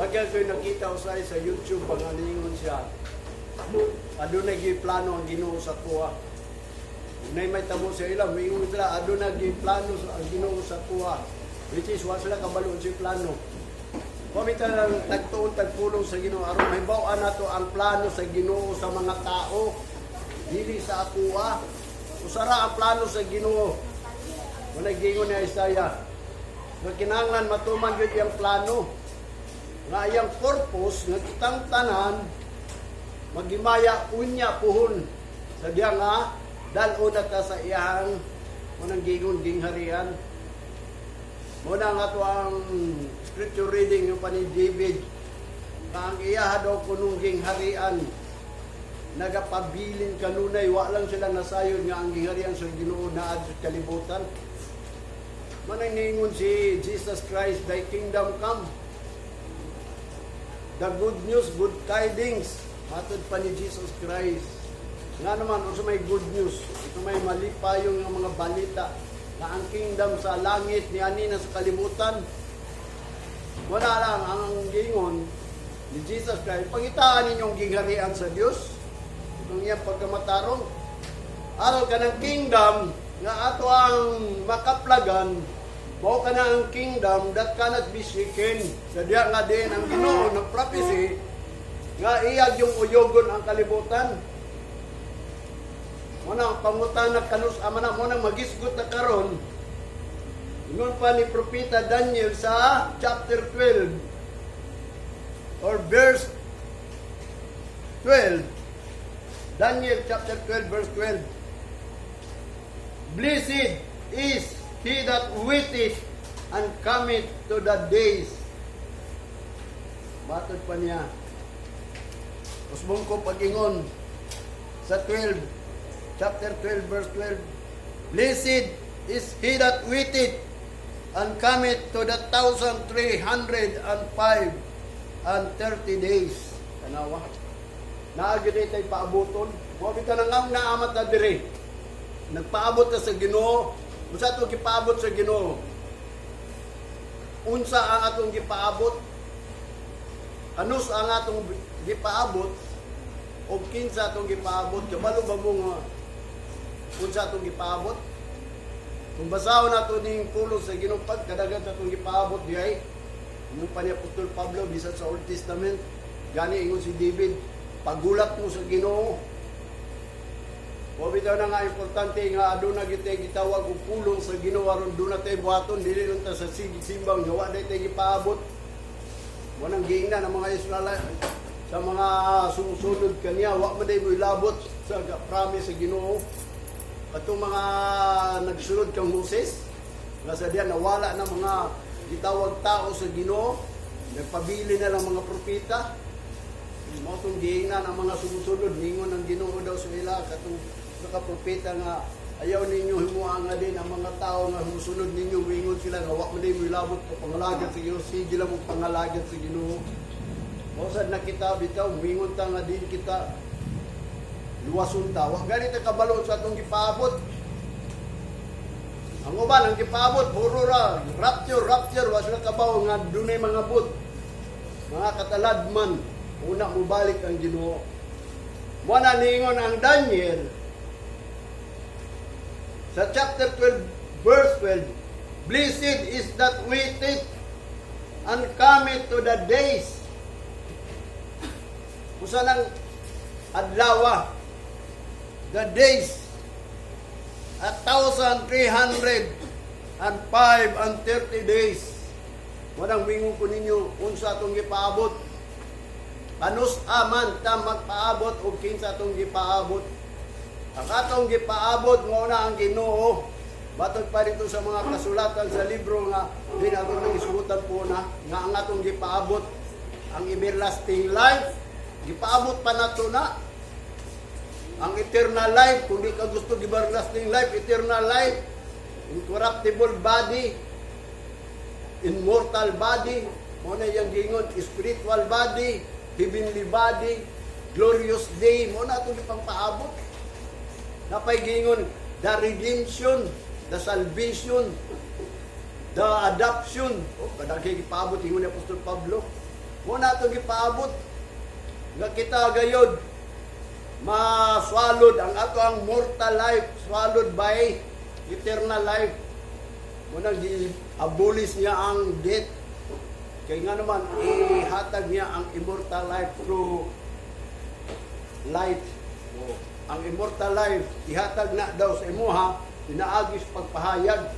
Daghan ko'y nakita usay sa YouTube, nga ningon siya, "Adunay giplano ang Ginoo sa atoa." Nay may tabo sa ila, moingon sila, "Adunay giplano ang Ginoo sa atoa." Which is, wa sila kabalo sa plano. Pamita lang tagtuon tagpulong sa Ginoo aron mahibaw-an nato ang plano sa Ginoo sa mga tao, dili sa atoa. Usara ang plano sa Ginoo. Wala gingon ni Isaiah nga kinahanglan matuman gyud iyang plano. Nga iyang purpose nga kitang tanan maghimaya unya puhon sa diya nga dal-on na ta sa iyang munang gingon gingharian. Muna nga to ang scripture reading yung pa ni David nga ang iya daw kunong gingharian nagapabilin kanunay. Wa lang sila nasayod nga ang gingharian sa Ginoo naa sa kalibutan. Manang ningon si Jesus Christ, "Thy kingdom come." The good news, good tidings, matod pa ni Jesus Christ. Nga naman, unsa may good news? Ito may malipayong nga mga balita na ang kingdom sa langit ni ani na sa kalibutan. Wala lang ang gingon ni Jesus Christ, "Pangitaan ninyong gingharian sa Dios." Itong iyang pagkamatarong. Aral ka ng kingdom nga ato ang makaplagan, mao ka na ang kingdom that cannot be shaken. Sa diya nga din ang Ginoo ng prophecy nga iyag yung uyogon ang kalibutan. Mo na ang pangutana kanus ama na mo nang magisgot na karon. Ingon pa ni Propeta Daniel sa chapter 12 or verse 12. Daniel chapter 12 verse 12. "Blessed is he that waiteth and cometh to the days." Matod pa niya. Usbong ko pag-ingon sa 12, chapter 12, verse 12. "Blessed is he that waiteth and cometh to the 1,335 days." Tanawa. Naagid tayo paabuton. Mo kita nang ang naamat na dire. Nagpaabot na sa Ginoo. Unsa atong gipaabot sa Ginoo? Unsa ang atong gipaabot? Anus ang atong gipaabot? O kinsa atong gipaabot? Kabalo ba mo nga unsa atong gipaabot? Kung basahon nato ning pulong sa Ginoo, pagkadagan sa atong gipaabot diay, ingon pa ni Apostol Pablo bisan sa Old Testament, gani ingon si David, "Pagulat mo sa Ginoo." Wa bitaw na nga importante nga aduna gyud tay gitawag og pulong sa Ginoo aron duna tay buhaton, dili lang ta sa simbang nga wa day tay gipaabot. Wanang giingnan ang mga Israelite sa mga sumusunod kaniya, wa man day mo ilabot sa promise sa Ginoo. Katong mga nagsunod kang Moses nga sa diyan nawala na mga gitawag tao sa Ginoo, nagpabili na lang mga propeta. Mao tong giingnan ang mga sumusunod, ningon ang Ginoo daw sa ila katong naka propeta nga, "Ayaw ninyo himuha nga din ang mga tao nga sumusunod ninyo, wingon sila nga wa man day mo ilabot ko pangalagad sa Ginoo, sige lang mo pangalagad sa Ginoo." Mao sad na kita bitaw mingon ta nga din kita luwason ta. Wa gani ta kabalo sa atong gipaabot. Ang uban ang gipaabot puro ra rapture, rapture, wa sila kabaw nga dunay mga but. Mga kataladman una mobalik ang Ginoo. Mo na niingon ang Daniel sa chapter 12 verse 12, "Blessed is that waiteth and cometh to the days." Usa nang adlawa, the days, 1,335 days. Walang wingon ko ninyo unsa atong gipaabot. Kanus aman ta magpaabot og kinsa atong gipaabot? Ang atong gipaabot mo na ang Ginoo. Batod pa dito sa mga kasulatan sa libro nga di na atong isugutan po na nga ang atong gipaabot ang everlasting life, gipaabot pa nato na ang eternal life. Kung di ka gusto everlasting life, eternal life, incorruptible body, immortal body, mo na yung gingon, spiritual body, heavenly body, glorious day, mo na itong ipangpaabot. Napay gingon, the redemption, the salvation, the adoption. Oh, kadaghay gipaabot ingon ni Apostol Pablo. Mao na atong gipaabot nga kita gayod ma-swallowed ang ato ang mortal life, swallowed by eternal life. Mao nang gi-abolish niya ang death. Kay nga naman, ihatag niya ang immortal life through light. O, ang immortal life, ihatag na daw sa imuha, pinaagi sa pagpahayag.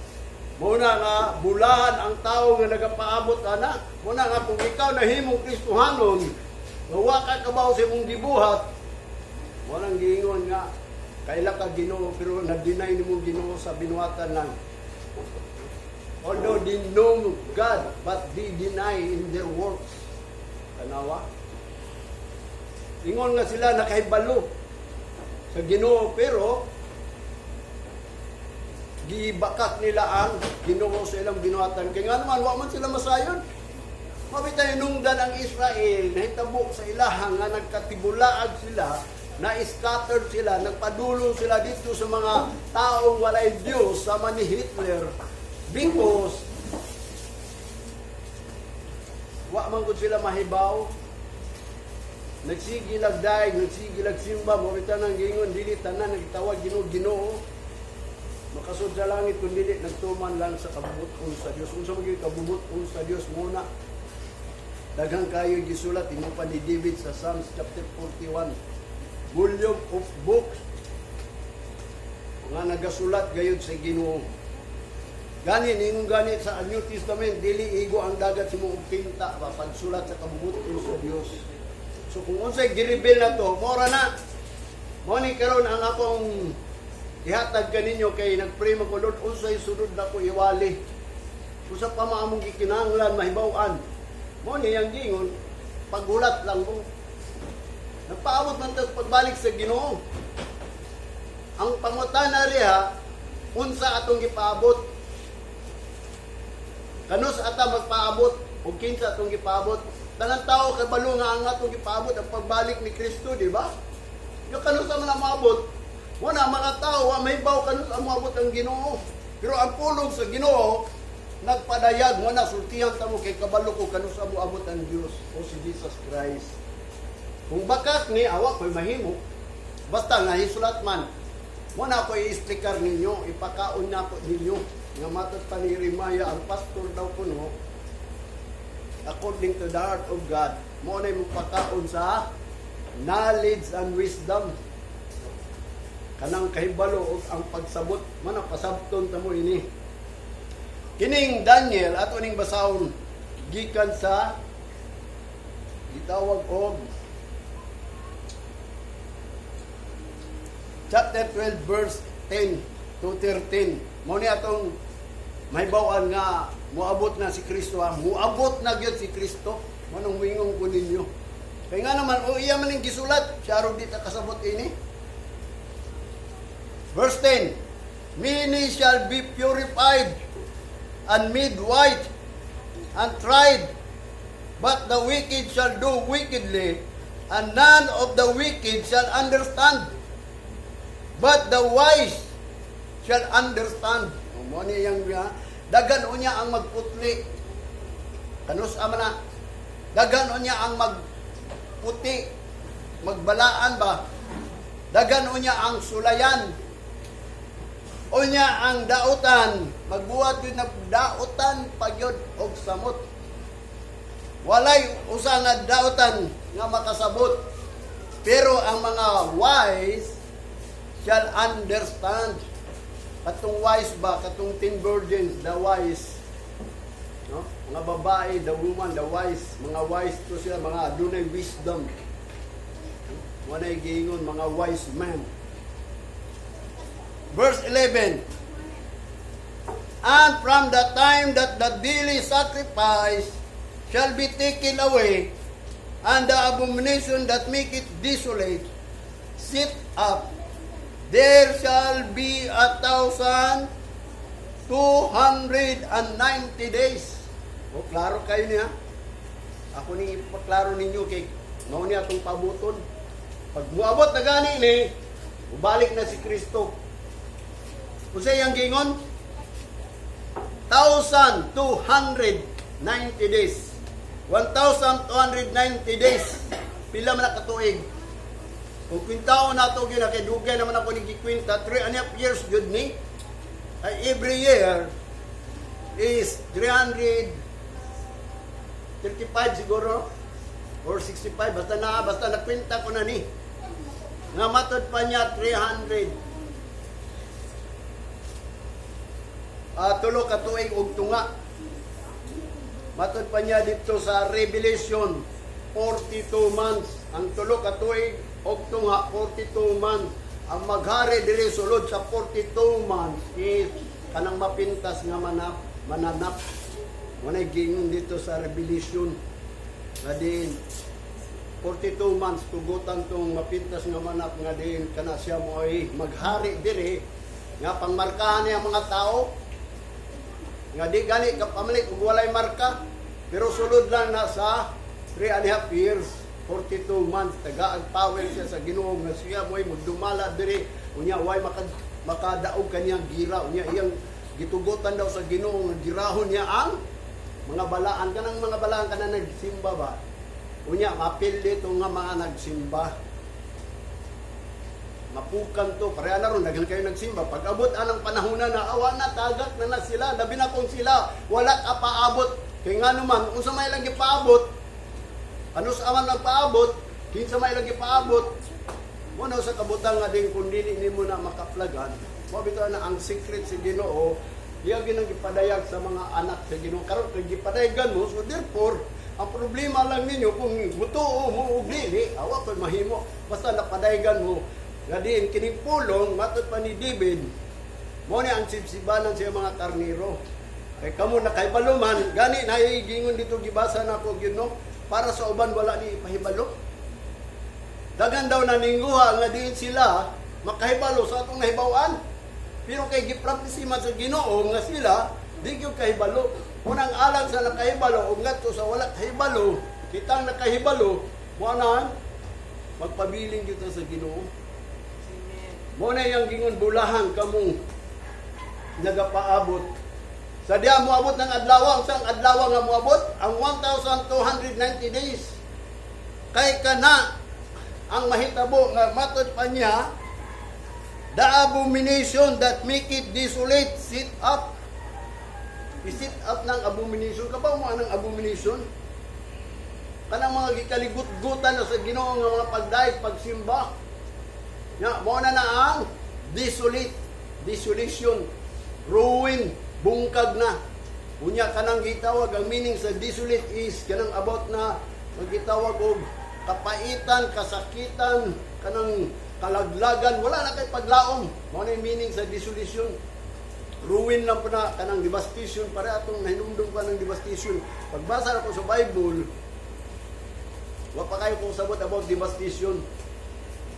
Mao na nga bulahan ang tao nga nagapaabot ana. Mao na nga kung ikaw nahimong Kristohanon, nga wa ka kabaw sa imong gibuhat, walang giingon nga kaila ka Ginoo pero na-deny nimo Ginoo sa binuhatan lang. Although they know God, but they deny in their works. Tanawa? Ingon nga sila nakahibalo sa Ginoo, pero gibakak nila ang Ginoo sa ilang binuhatan. Kaya nga naman, wa man sila masayon. Mao bitay nungdan ang Israel, nahitabo sa ilaha nga nagkatibulaag sila, na-scattered sila, nagpadulong sila dito sa mga taong walay Diyos, sama ni Hitler, because wa man gud sila mahibaw. Nagsige lag daig, nagsige lag simba, mao bitaw nang giingon, dili tanan nagtawag Ginoo, Ginoo makasud sa langit kun dili nagtuman lang sa kabubut-on sa Dios. Unsa man gyud kabubut-on sa Dios? Muna daghan kayo gisulat, ingon pa ni David sa Psalms chapter 41, volume of books nga nagasulat gayud sa Ginoo. Gani ningon gani sa New Testament, dili igo ang dagat sa imong tinta ba pagsulat sa kabubut-on sa Dios. So kung unsay gi-reveal na to, mora na. Mo ni karon ang akong ihatag kaninyo kay nagpray man ko, "Lord, unsay sunod na ko iwali? Usa pa maamong gikinahanglan mahibaw-an?" Mo ni ang giingon, paghulat lang mo. Nagpaabot man ta sa pagbalik sa Ginoo. Ang pangutana riha, unsa atong gipaabot? Kanus ata magpaabot o kinsa atong gipaabot? Tanan tao kabalo nga ang atong gipaabot ang pagbalik ni Kristo, di ba? Yung kanus man ang maabot, wala mga tao wa mahibaw kanus ang moabot ang Ginoo. Pero ang pulong sa Ginoo nagpadayag mo na, sultihan ta mo kay kabalo ko kanus ang moabot ang Dios o si Jesus Christ. Kung bakak ni awa ko'y mahimo, basta nga hisulat man, mo na ako i-explicar ninyo, ipakaon na ako ninyo. Nga matod pa ni Jeremiah, ang pastor daw kuno, according to the heart of God, mo na yung pakaon sa knowledge and wisdom. Kanang kahibalo ug ang pagsabot, man ang pasabton ta mo ini. Kining Daniel, ato ning basahon gikan sa gitawag og chapter 12 verse 10 to 13. Mao ni atong mahibaw-an nga moabot na si Kristo ha. Moabot na gyud si Kristo. Manong moingon ko ninyo. Kay nga naman, o iya man ning gisulat, siya di ta kasabot ini. Verse 10, "Many shall be purified and made white and tried, but the wicked shall do wickedly, and none of the wicked shall understand. But the wise shall understand." O, mo ni yang daghan unya ang magputli. Kanus ama na? Daghan unya ang magputi, magbalaan ba? Daghan unya ang sulayan. Unya ang dautan, magbuhat yun na dautan pagyod og samot. Walay usa nga dautan nga makasabot. Pero ang mga wise shall understand. Katong wise ba, katong 10 virgins, the wise. No? Mga babae, the woman, the wise, mga wise to sila, mga dunay wisdom. Walay giingon mga wise men. Verse 11. "And from the time that the daily sacrifice shall be taken away, and the abomination that maketh desolate set up, there shall be 1,290 days." O, klaro kayo niya. Ako ning ipaklaro ninyo kay mao niya atong pabuton. Pag muabot na gani ni, ubalik na si Kristo. Unsa iyang giingon? 1,290 days. 1,290 days. Pila man na katuig? Kung kwintaon nato gyud na kay dugay naman ako ni gikwinta, 3 and a half years gyud ni. Ay every year is 335 siguro or 65, basta nakwenta ko na ni. Nga matod pa niya 300 tulo ka tuig og tunga. Matod pa niya dito sa Revelation, 42 months. Ang tulo ka tuig og tunga, 42 months. Ang maghari diri sulod sa 42 months is kanang mapintas nga mananap. Mao giingon dito sa Revelation nga din 42 months tugutan tong mapintas nga manap nga din kana siya mo ay maghari diri nga pangmarkahan niya ang mga tao nga di gani kapamalik ug walay marka, pero sulod lang na sa 3 and a half years, 42 months, tagaag power siya sa Ginoo nga siya mo'y magdumala diri. Unya way makadaog kaniyang gira. Unya iyang gitugutan daw sa Ginoo nga girahon niya ang mga balaan, kanang mga balaan, kanang nagsimba ba. Unya mapil dito nga mga nagsimba, mapukan to. Pareha na ron, daghan kayo nagsimba, pag abot anang panahon na, awa na, tagak na na sila, labi na kung sila wala ka paabot. Kay ngano man, unsa may lang gipaabot, ano sa aman lang paabot, kinsa may lang gipaabot mo na sa kabutang nga din kung dili nimo na makaplagan mo bitaw na ang secret si Ginoo, iya ginang gipadayag sa mga anak sa Ginoo. Karon kay gipadayagan mo, so therefore ang problema lang ninyo kung mutuo mo og dili, awa ko'y mahimo, basta napadayagan mo nga diin kining pulong. Matod pa ni David, mo ni ang sibsibanan sa mga karniro. Kay kamo nakahibalo man gani na gingon dito, gibasa na ko gyud, no, para sa uban wala ni pahibalo. Dagan daw naningguha nga diin sila makahibalo sa atong nahibaw-an. Pero kay gipractice man sa Ginoo nga sila di gyud kahibalo. Unang alang sa nakahibalo ug ngadto sa wala kahibalo, kitang nakahibalo mo na magpabiling gyud ta sa Ginoo. Amen. Mo na yang gingon, bulahan kamong nagapaabot. Sa diya moabot ng adlaw, ang adlaw nga moabot ang 1,290 days. Kay kana ang mahitabo nga matod pa niya, the abomination that make it desolate sit up. I-sit up ng abomination. Kabaw mo anang abomination? Kanang mga gikaligut-gutan na sa Ginoo nga mga pagdayeg, pagsimba. Ya, mo na na ang desolate, desolation, ruin, bungkag na. Unya kanang gitawag, ang meaning sa desolate is kanang about na magitawag og kapaitan, kasakitan, kanang kalaglagan, wala na kay paglaom. Mao na yung meaning sa desolation. Ruin lang po na kanang devastation, para atong nahinumdum pa ng devastation. Pagbasa ako sa Bible, wa pa kayo kung sabot about devastation.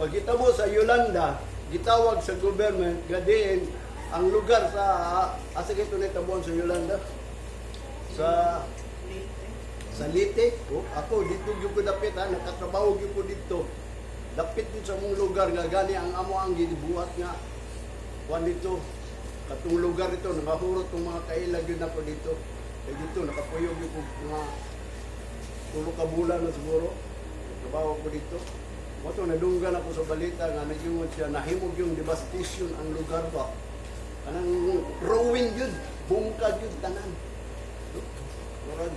Pag mo sa Yolanda, gitawag sa government, gadiin ang lugar sa, asa kito nitabuan sa Yolanda? Sa Leyte. Sa Leyte. Oh, ako dito gyud ko dapit ha, nakatrabaho gyud ko dito. Dapit dito sa mong lugar nga gani ang amo ang gibuhat nga kuan dito. Katong lugar dito nakahurot tong mga kaila gyud nako dito. Kay dito nakapuyog gyud ko mga 3 ka bulan na siguro. Trabaho ko dito. Mo to nadunggan ako sa balita nga nagyungon siya nahimog yung devastation ang lugar ba. Kanang ruin gyud, bungkag gyud tanan. Murag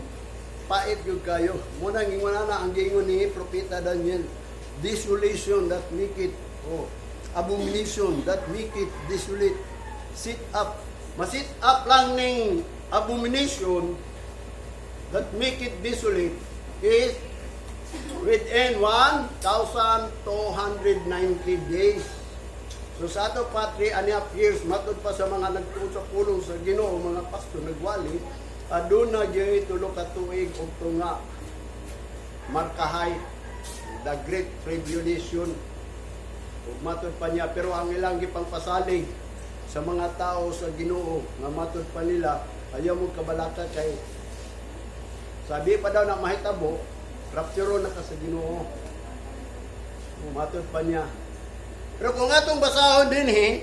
pait gyud kayo. Muna ingon na ang giingon ni Propeta Daniel, desolation that make it, oh, abomination that make it desolate. Sit up. Masit up lang ning abomination that make it desolate is within 1,290 days. So sa ato pa, 3 and a half years, matod pa sa mga nagtuo sa pulong sa Ginoo, mga pastor nagwali, aduna gyud 3 ka tuig ug tunga markahay the Great Tribulation. Ug matod pa niya, pero ang ilang gipangpasalig sa mga tao sa Ginoo nga matod pa nila, ayaw mo kabalaka kay sabi pa daw na mahitabo, rapture na ka sa Ginoo. Matod pa niya. Pero kung atong basahon din eh,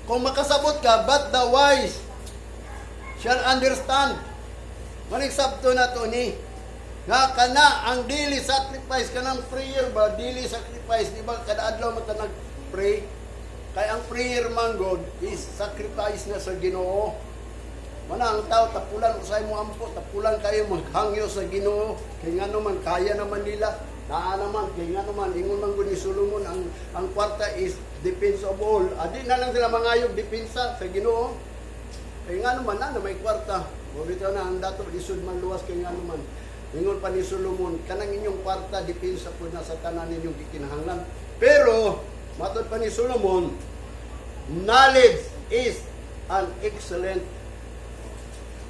kung makasabot ka, but the wise shall understand. Maning sabto na to ni nga kana ang daily sacrifice, kanang prayer ba, daily sacrifice, di ba kada adlaw man ta nag-pray? Kay ang prayer man God is sacrifice na sa Ginoo. Mana ang tao tapulan usay mo ampo, tapulan kayo maghangyo sa Ginoo kay ngano man kaya naman nila. Naa naman kay ngano man ingon man gud ni Solomon, ang kwarta is defense of all. Adi na lang sila mangayog depensa sa Ginoo. Kay ngano man na may kwarta. Mo bitaw na ang dato lisod man luwas kay ngano man. Ingon pa ni Solomon, kanang inyong kwarta depensa po na sa tanan ninyong gikinahanglan. Pero matod pa ni Solomon, knowledge is an excellent,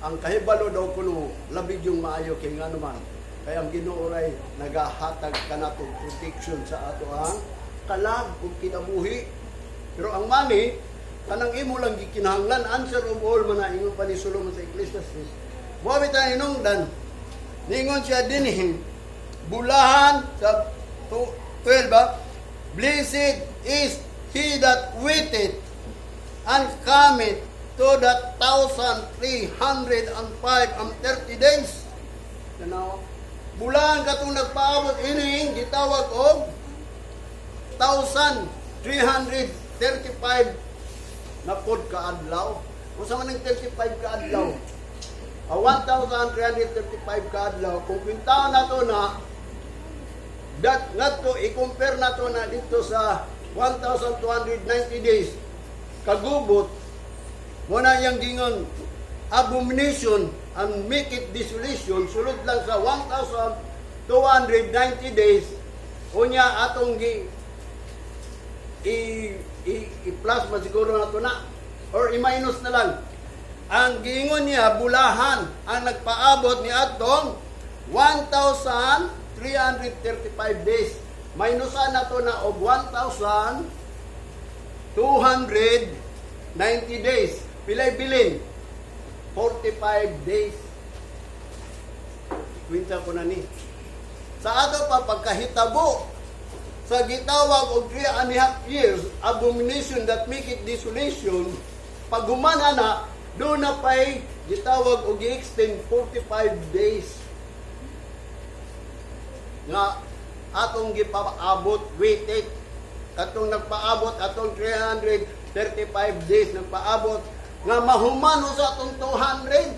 ang kahibalo daw kuno labi yung maayo kay ngano man kay ang Ginoo ray nagahatag kanato protection sa ato ang kalag ug kinabuhi. Pero ang money, kanang imo lang gikinahanglan, answer of all man na ingon pa ni Solomon sa Ecclesiastes. Mo bitaw hinungdan, ningon siya dinhi, bulahan sa 12 ba, "Blessed is he that waiteth and cometh to the 1,335 and 30 days." Tanaw. Bulan katong nagpaabot ining gitawag og 1,335 na pod ka adlaw. Unsa man ang 35 ka adlaw? Ah, 1,335 ka adlaw. Kung kwentaon nato na that ngadto i-compare nato na dito sa 1,290 days kagubot mo na iyang gingon abomination and make it desolation, sulod lang sa 1,290 days. Unya atong gi i, i, i-plus man siguro nato na or i-minus na lang. Ang giingon niya, bulahan ang nagpaabot ni atong 1,335 days. Minusan nato na og 1,290 days. Pilay bilin? 45 days. Kwenta ko na ni. Sa ato pa pagkahitabo sa gitawag og 3.5 years abomination that make it desolation, pag humana na, doon na pa'y gitawag og gi-extend 45 days nga atong gipaabot, waited katong nagpaabot atong 335 days, nagpaabot nga mahuman sa atong 200,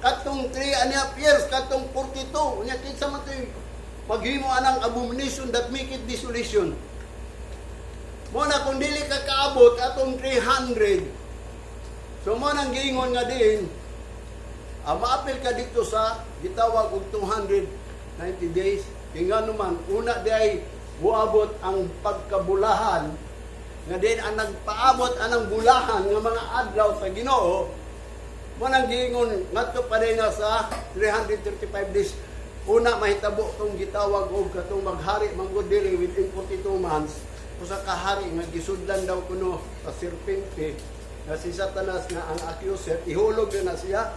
katong 3.5 years, katong 42. Unya kinsa man to'y paghimo anang abomination that make it desolation? Mo na kung dili ka kaabot atong 300, so mo nang giingon nga din maapil ka dito sa gitawag og 290 days kay ngano man una di ay muabot ang pagkabulahan nga din ang nagpaabot anang bulahan nga mga adlaw sa Ginoo. Mo nang giingon ngadto pa din nga sa 335 days una mahitabo tong gitawag og katong maghari manggod diri within 42 months, usa ka hari nga gisudlan daw kuno sa serpente nga si Satanas nga ang accuser. Ihulog na siya,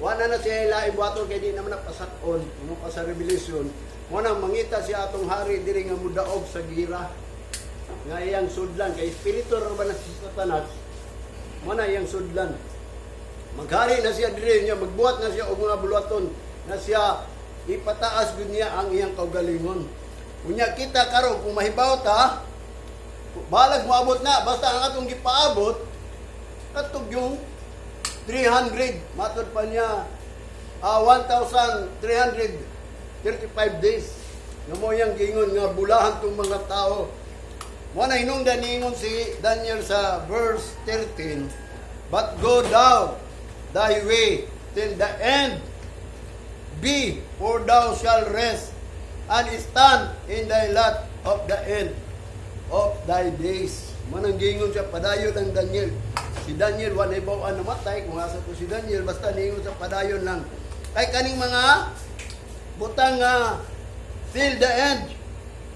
wala na siya ilaing buhaton kay di naman napasak-on mo pa sa Revelation. Mo nang mangita siya atong hari diri nga mudaog sa gira nga iyang sudlan kay espiritu ra ba na si Satanas. Mo na iyang sudlan, maghari na siya diri niya, magbuhat na siya og mga buluhaton na siya, ipataas gud niya ang iyang kaugalingon. Unya kita karon kung mahibaw ta, balag moabot na, basta ang atong gipaabot katog yung 300, matod pa niya 1,335 days nga mo yang giingon nga bulahan tong mga tao. Mo na hinungdan niingon si Daniel sa verse 13, "But go thou thy way till the end be, for thou shalt rest and stand in thy lot of the end of thy days." Manang giingon siya, padayon lang, Daniel. Si Daniel, wa na ibaw namatay, kung asa to si Daniel, basta niingon sa padayon lang. Kay kaning mga butang nga till the end,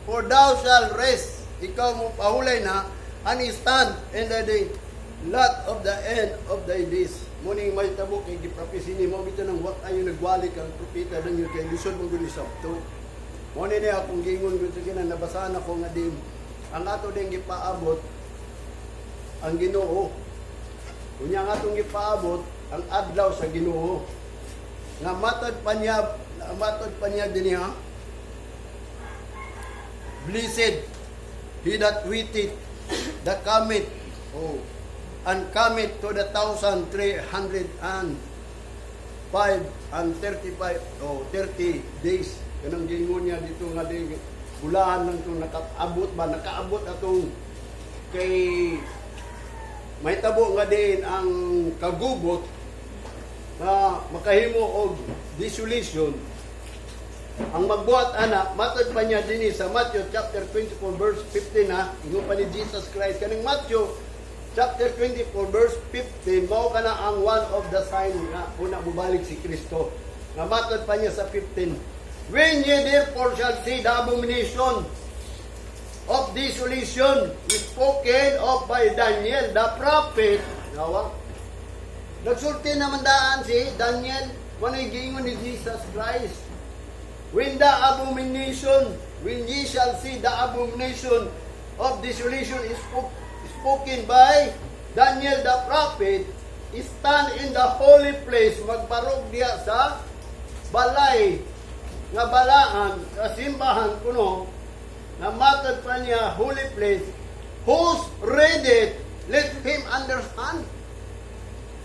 for thou shalt rest, ikaw mo pahulay na, and stand in the day, lot of the end of thy days. Muning may tabo kay gipropesi ni mo bitaw nang wa ayo nagwali kang propeta Daniel kay lisod mo gud isabto. Mo ni niya akong giingon gud sa kina nabasahan ako nga din ang ato din gipaabot ang Ginoo. Unya ang atong gipaabot ang adlaw sa Ginoo. Nga matod pa niya dinhi ha. Blessed he that waiteth, that cometh, oh, and cometh to the 1305 and 35, oh, 30 days. Kanang gingon niya dito nga di bulahan lang itong nakaabot ba, nakaabot atong kay may tabo nga din ang kagubot na makahimo og desolation ang magbuhat ana. Matod pa niya dinhi sa Matthew chapter 24 verse 15 na ingon pa ni Jesus Christ. Kaning Matthew chapter 24 verse 15, mao kana ang one of the sign nga una mobalik si Kristo. Nga matod pa niya sa 15, "When ye therefore shall see the abomination of desolation spoken of by Daniel the prophet." Nawa. Nagsulti naman daan si Daniel, manay giingon ni Jesus Christ. When ye shall see the abomination of desolation is spoken by Daniel the prophet, stand in the holy place, magbarog diya sa balay nga balaan, sa simbahan kuno, na matod pa niya, holy place, whose read it, let him understand.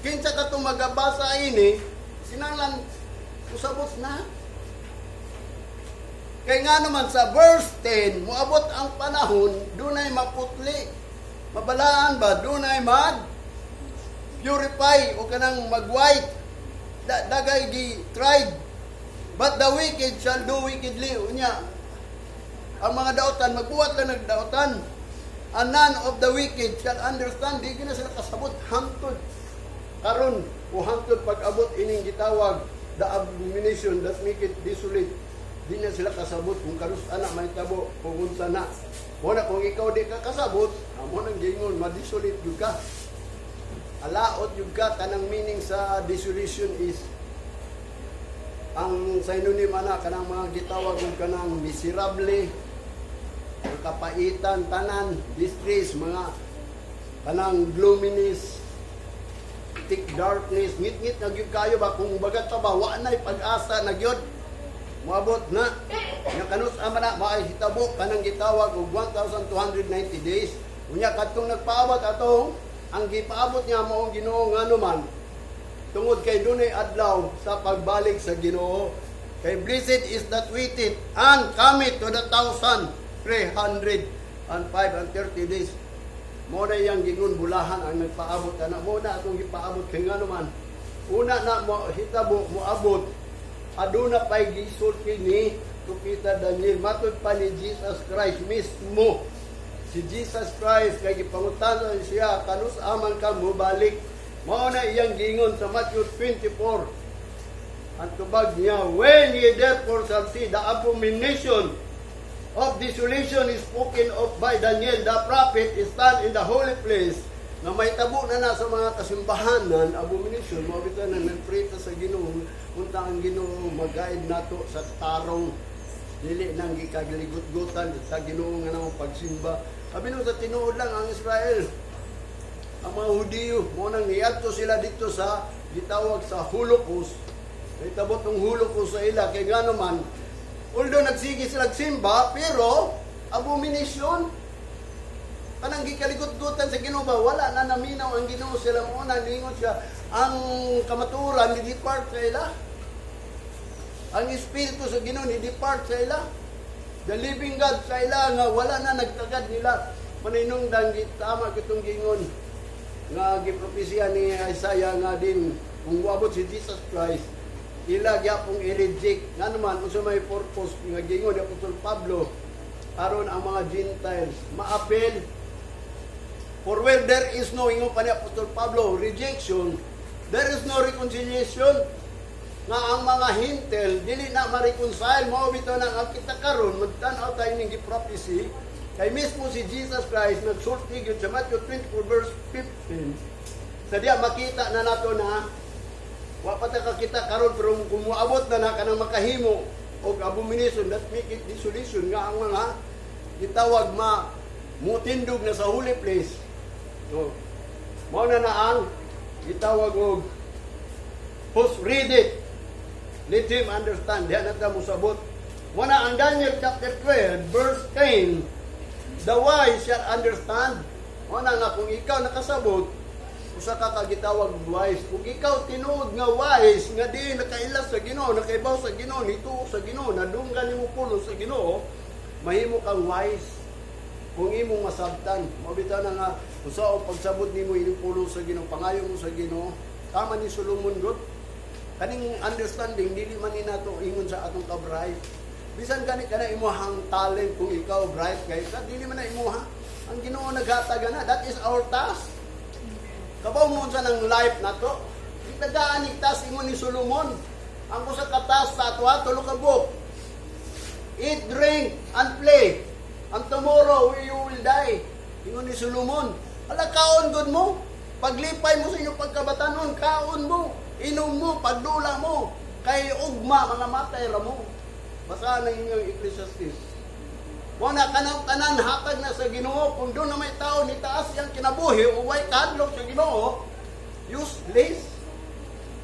Kinsa ka itong magabasa ini, sinanglan, usabot na. Kay nga naman sa verse 10, muabot ang panahon, dunay maputli. Mabalaan ba? Dunay mag purify o kanang mag-white. Dagay gi tried. But the wicked shall do wickedly. Unya, ang mga dautan, magbuhat lang nagdautan. And none of the wicked shall understand. Di na sila kasabot. Hangtod karon o hangtod pag-abot ining gitawag the abomination that make it desolate. Di na sila kasabot kung kanus ana may tabo, kung unsa na. Mo na kung ikaw di ka kasabot, amo nang gingon, ma-desolate gyud ka. Alaot gyud ka. Tanang meaning sa desolation is ang synonym ana kanang mga gitawag og kanang miserable, kapaitan tanan, distress, mga kanang gloominess, thick darkness, ngit-ngit na gyud kayo ba, kung bagat pa ba, wa na'y pag-asa na gyud. Moabot na nya kanus ama na maahitabo kanang gitawag og 1290 days. Unya kadtong nagpaabot atong ang gipaabot niya mao ang Ginoo, nganuman tungod kay dunay adlaw sa pagbalik sa Ginoo. Kay blessed is that waited and cometh to the 1305 and 30 days. Mo na iyang gingon, bulahan ang nagpaabot ana. Mo na atong gipaabot kay nganuman una na mo hitabo, moabot, aduna pay gisulti ni Propeta Daniel. Matod pa ni Jesus Christ mismo, si Jesus Christ kay gipangutana siya kanus aman ka mobalik. Mao na iyang gingon sa Matthew 24. Ang tubag niya, "When ye therefore shall see the abomination of desolation is spoken of by Daniel the prophet stand in the holy place," na may tabo na na sa mga kasimbahanan, abomination, mao bitaw na nagpray ta sa Ginoo, unta ang Ginoo mag-guide nato sa tarong, dili nang gikagaligot-gutan sa Ginoo nga nang pagsimba. Abi sa tinuod lang ang Israel, ang mga Hudiyo, mo nang niadto sila dito sa gitawag sa Holocaust. Nahitabo tong Holocaust sa ila kay nga naman, although nagsige sila simba, pero abomination. Kanang gikaligot-gutan sa Ginoo ba, wala na naminaw ang Ginoo sila. Mo na ningon siya, ang kamaturan ni depart sa ila. Ang espiritu sa Ginoo ni depart sa ila. The living God sa ila nga wala na nagtagad nila. Maninungdan tama kitong gingon nga gipropesya ni Isaiah nga din kung moabot si Jesus Christ, ila gyapong i-reject. Nga naman, unsa may purpose nga gingon ni Apostol Pablo, aron ang mga Gentiles maapil. For where there is no, ingon pa ni Apostol Pablo, rejection, there is no reconciliation. Nga ang mga Hentil dili na ma-reconcile. Mao bitaw nang ang kita karon magtan-aw tayo ning prophecy kay mismo si Jesus Christ nagsulti gyud sa Matthew 24 verse 15. Sa diya makita na nato na wa pa ta kakita karon, pero kung moabot na na kanang makahimo og abomination that make it desolation, nga ang mga gitawag ma mutindog na sa holy place. So, mao na na ang gitawag og who's read it. Let him understand. Diha na ta mosabot. Muna ang Daniel chapter 12, verse 10, "The wise shall understand." Muna nga kung ikaw nakasabot, usa ka kagitawag wise. Kung ikaw tinuod nga wise, nga di nakaila sa Ginoo, nakaibaw sa Ginoo, nituo sa Ginoo, nadunggan nimo pulong sa Ginoo, mahimo kang wise. Kung imong masabtan, mao bitaw na nga usa o pagsabot nimo ining pulong sa Ginoo, pangayo mo sa Ginoo, tama ni Solomon gud. Kaning understanding dili man ni nato ingon sa atong ka-bright. Bisan gani kana imuhang talent, kung ikaw bright kay ka, dili man na imuha. Ang Ginoo naghatag na. That is our task. Kabaw mo unsa ng life nato. Itagaan ni task, ingon ni Solomon. Ang usa ka task sa ato, tulo ka buok. "Eat, drink, and play. And tomorrow you will die." Ingon ni Solomon. Ala, kaon gud mo. Paglipay mo sa inyong pagkabatanon, kaon mo. Inom mo, pagdula mo. Kay ugma, mga matay ra mo. Basahan ng inyong Ecclesiastes. Mo na kanang tanan hatag na sa Ginoo. Kung doon na may tao ni taas iyang kinabuhi o way kahadlok sa Ginoo, useless.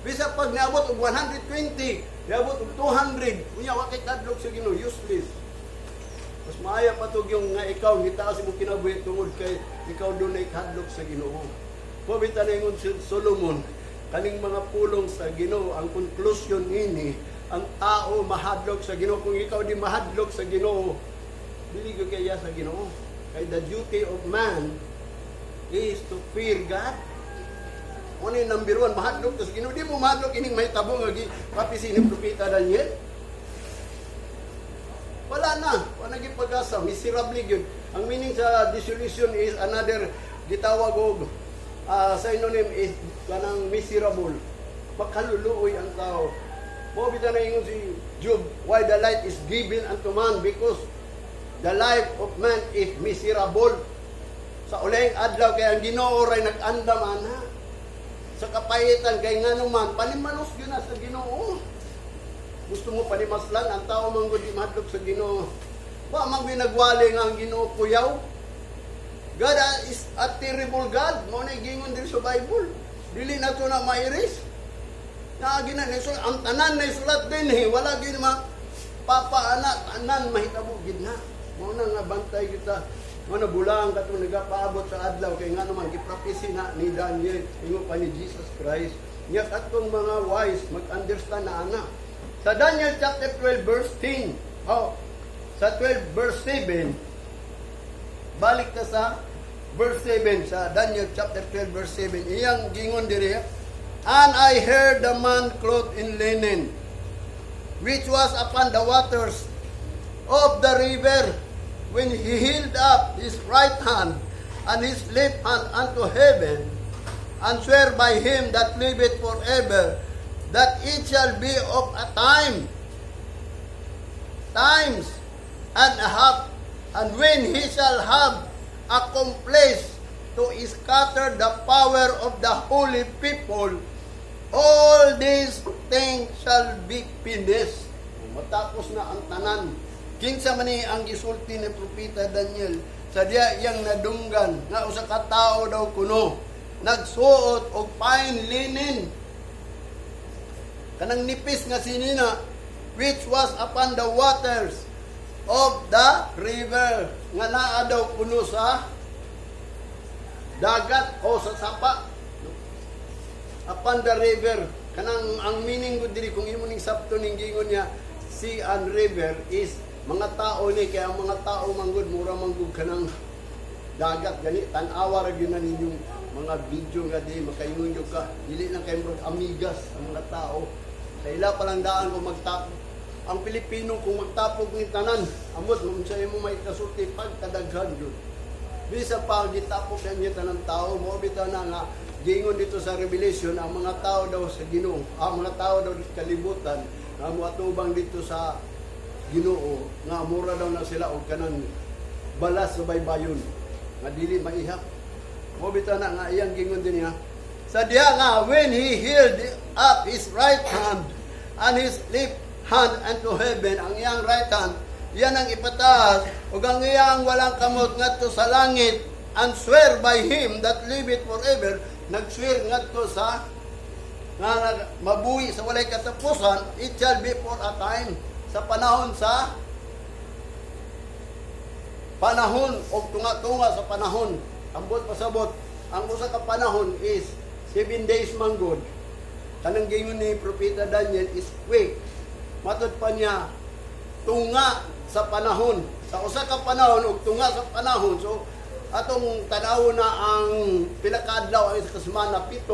Bisa pag niabot og 120, niabot og 200, unya wa kay kahadlok sa Ginoo, useless. Mas maaya pa to yung nga ikaw gitaas mo kinabuhi tungod kay ikaw doon ay kahadlok sa Ginoo. Mao bitaw na ingon si Solomon, kaning mga pulong sa Ginoo, ang conclusion ini, ang tao mahadlok sa Ginoo. Kung ikaw di mahadlok sa Ginoo, dili ko kaya sa Ginoo. Kay the duty of man is to fear God. Ano yung number one, mahadlok ka sa Ginoo. Di mo mahadlok ining mahitabo nga gi prophecy ni Propeta Daniel. Wala na. Wala naging pag-asa. Miserable yun. Ang meaning sa desolation is another gitawag og synonym is kanang miserable. Makaluluoy ang tao. Mao bitaw na ingon si Job, why the light is given unto man, because the life of man is miserable. Sa ulahing adlaw kay ang Ginoo ray nag-andam ana. Sa kapahitan kay ngano man panimalos gyud na sa Ginoo. Gusto mo panimaslan ang tao man gud di mahadlok sa Ginoo. Wa man gyud nagwali nga ang Ginoo kuyaw. God is a terrible God. Mao na gingon diri sa Bible. Dili na to na mairis. Naagi na nisulat ang tanan na isulat din eh. Wala gyud ma papa ana, tanan mahitabo gid na. Mao na nga bantay kita. Mao na bulang katong nagapaabot sa adlaw kay nga naman gi-prophecy na ni Daniel, ingon pa ni Jesus Christ. Nya katong mga wise mag-understand na ana. Sa Daniel chapter 12 verse 10. Oh, sa 12 verse 7, balik ka sa verse 7 sa Daniel chapter 12 verse 7. Iyang gingon diri, "And I heard the man clothed in linen, which was upon the waters of the river, when he held up his right hand and his left hand unto heaven, and swear by him that liveth forever, that it shall be of a time, times, and a half, and when he shall have accomplished to scatter the power of the holy people, all these things shall be finished." Matapos na ang tanan. Kinsa man ni ang gisulti ni Propeta Daniel sa diya iyang nadunggan nga usa ka tawo daw kuno nagsuot og fine linen, kanang nipis nga sinina, which was upon the waters of the river, nga naa daw kuno sa dagat o sa sapa, upon the river. Kanang ang meaning ko diri, kung imo ning sabto ning gingon niya, sea and river is mga tao ni, kaya ang mga tao manggod mura manggod kanang dagat gani. Tan-awa ra gyud na ninyong mga video nga di makaingon gyud ka, dili lang kay murag amigas ang mga tao sa ila pa lang daan. Kung magtapok ang Pilipino, kung magtapok ni tanan, amot unsa imo may kasulti, pagkadaghan gyud bisa pa gitapok na niya tanan tao. Mo bitaw na nga gingon dito sa Revelation, ang mga tao daw sa Ginoo, ang mga tao daw sa kalibutan nga moatubang dito sa Ginoo, nga mura daw na sila og kanang balas sa baybayon nga dili maihap. Mo bitaw na nga iyang gingon din niya sa diha nga when he held up his right hand and his left hand unto heaven, ang iyang right hand yan ang ipataas ug ang iyang walang kamot ngadto sa langit, and swear by him that liveth forever, nag-swear ngadto sa Nga mabuhi sa walay katapusan, it shall be for a time. Sa panahon o tunga-tunga sa panahon. Ambot pasabot, ang usa ka panahon is 7 days man gud. Kanang giingon ni Propeta Daniel is week. Matod pa niya, tunga sa panahon. Sa usa ka panahon ug tunga sa panahon. So atong tanaw na ang pila ka adlaw ang isa ka semana, 7.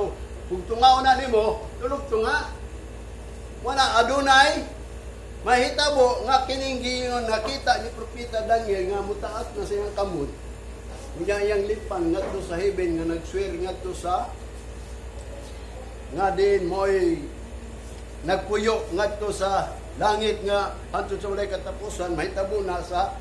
Kung tungaw na nimo, 3 tunga. Wala adunay mahitabo nga kining giingon nakita ni Propeta Daniel nga mutaas na siyang kamot. Unya iyang lipan ngadto sa heaven nga nag-swear ngadto sa nga din mo'y nagpuyo ngadto sa langit nga hangtod sa walay katapusan, mahitabo na sa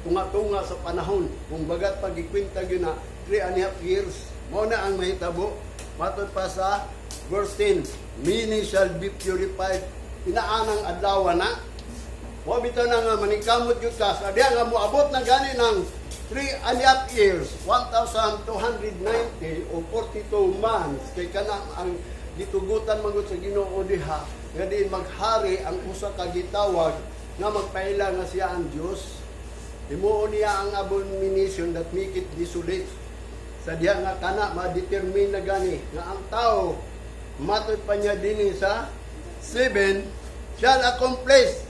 tunga-tunga sa panahon. Kung bagat pag-ikwenta gyud na 3.5 years, mao na ang mahitabo. Matod pa sa verse 10, many shall be purified. Inaanang adlaw na. Mo bitaw na nga maningkamot gyud ka sa diha nga moabot na gani ng 3.5 years, 1,290 o 42 months, kay kana ang gitugutan man gud sa Ginoo diha nga diin maghari ang usa ka gitawag nga magpaila nga siya ang Dios. Himuon niya ang abomination that make it desolate. Sa diha nga kana ma-determine na gani nga ang tao, matod pa niya dinhi sa 7, shall accomplish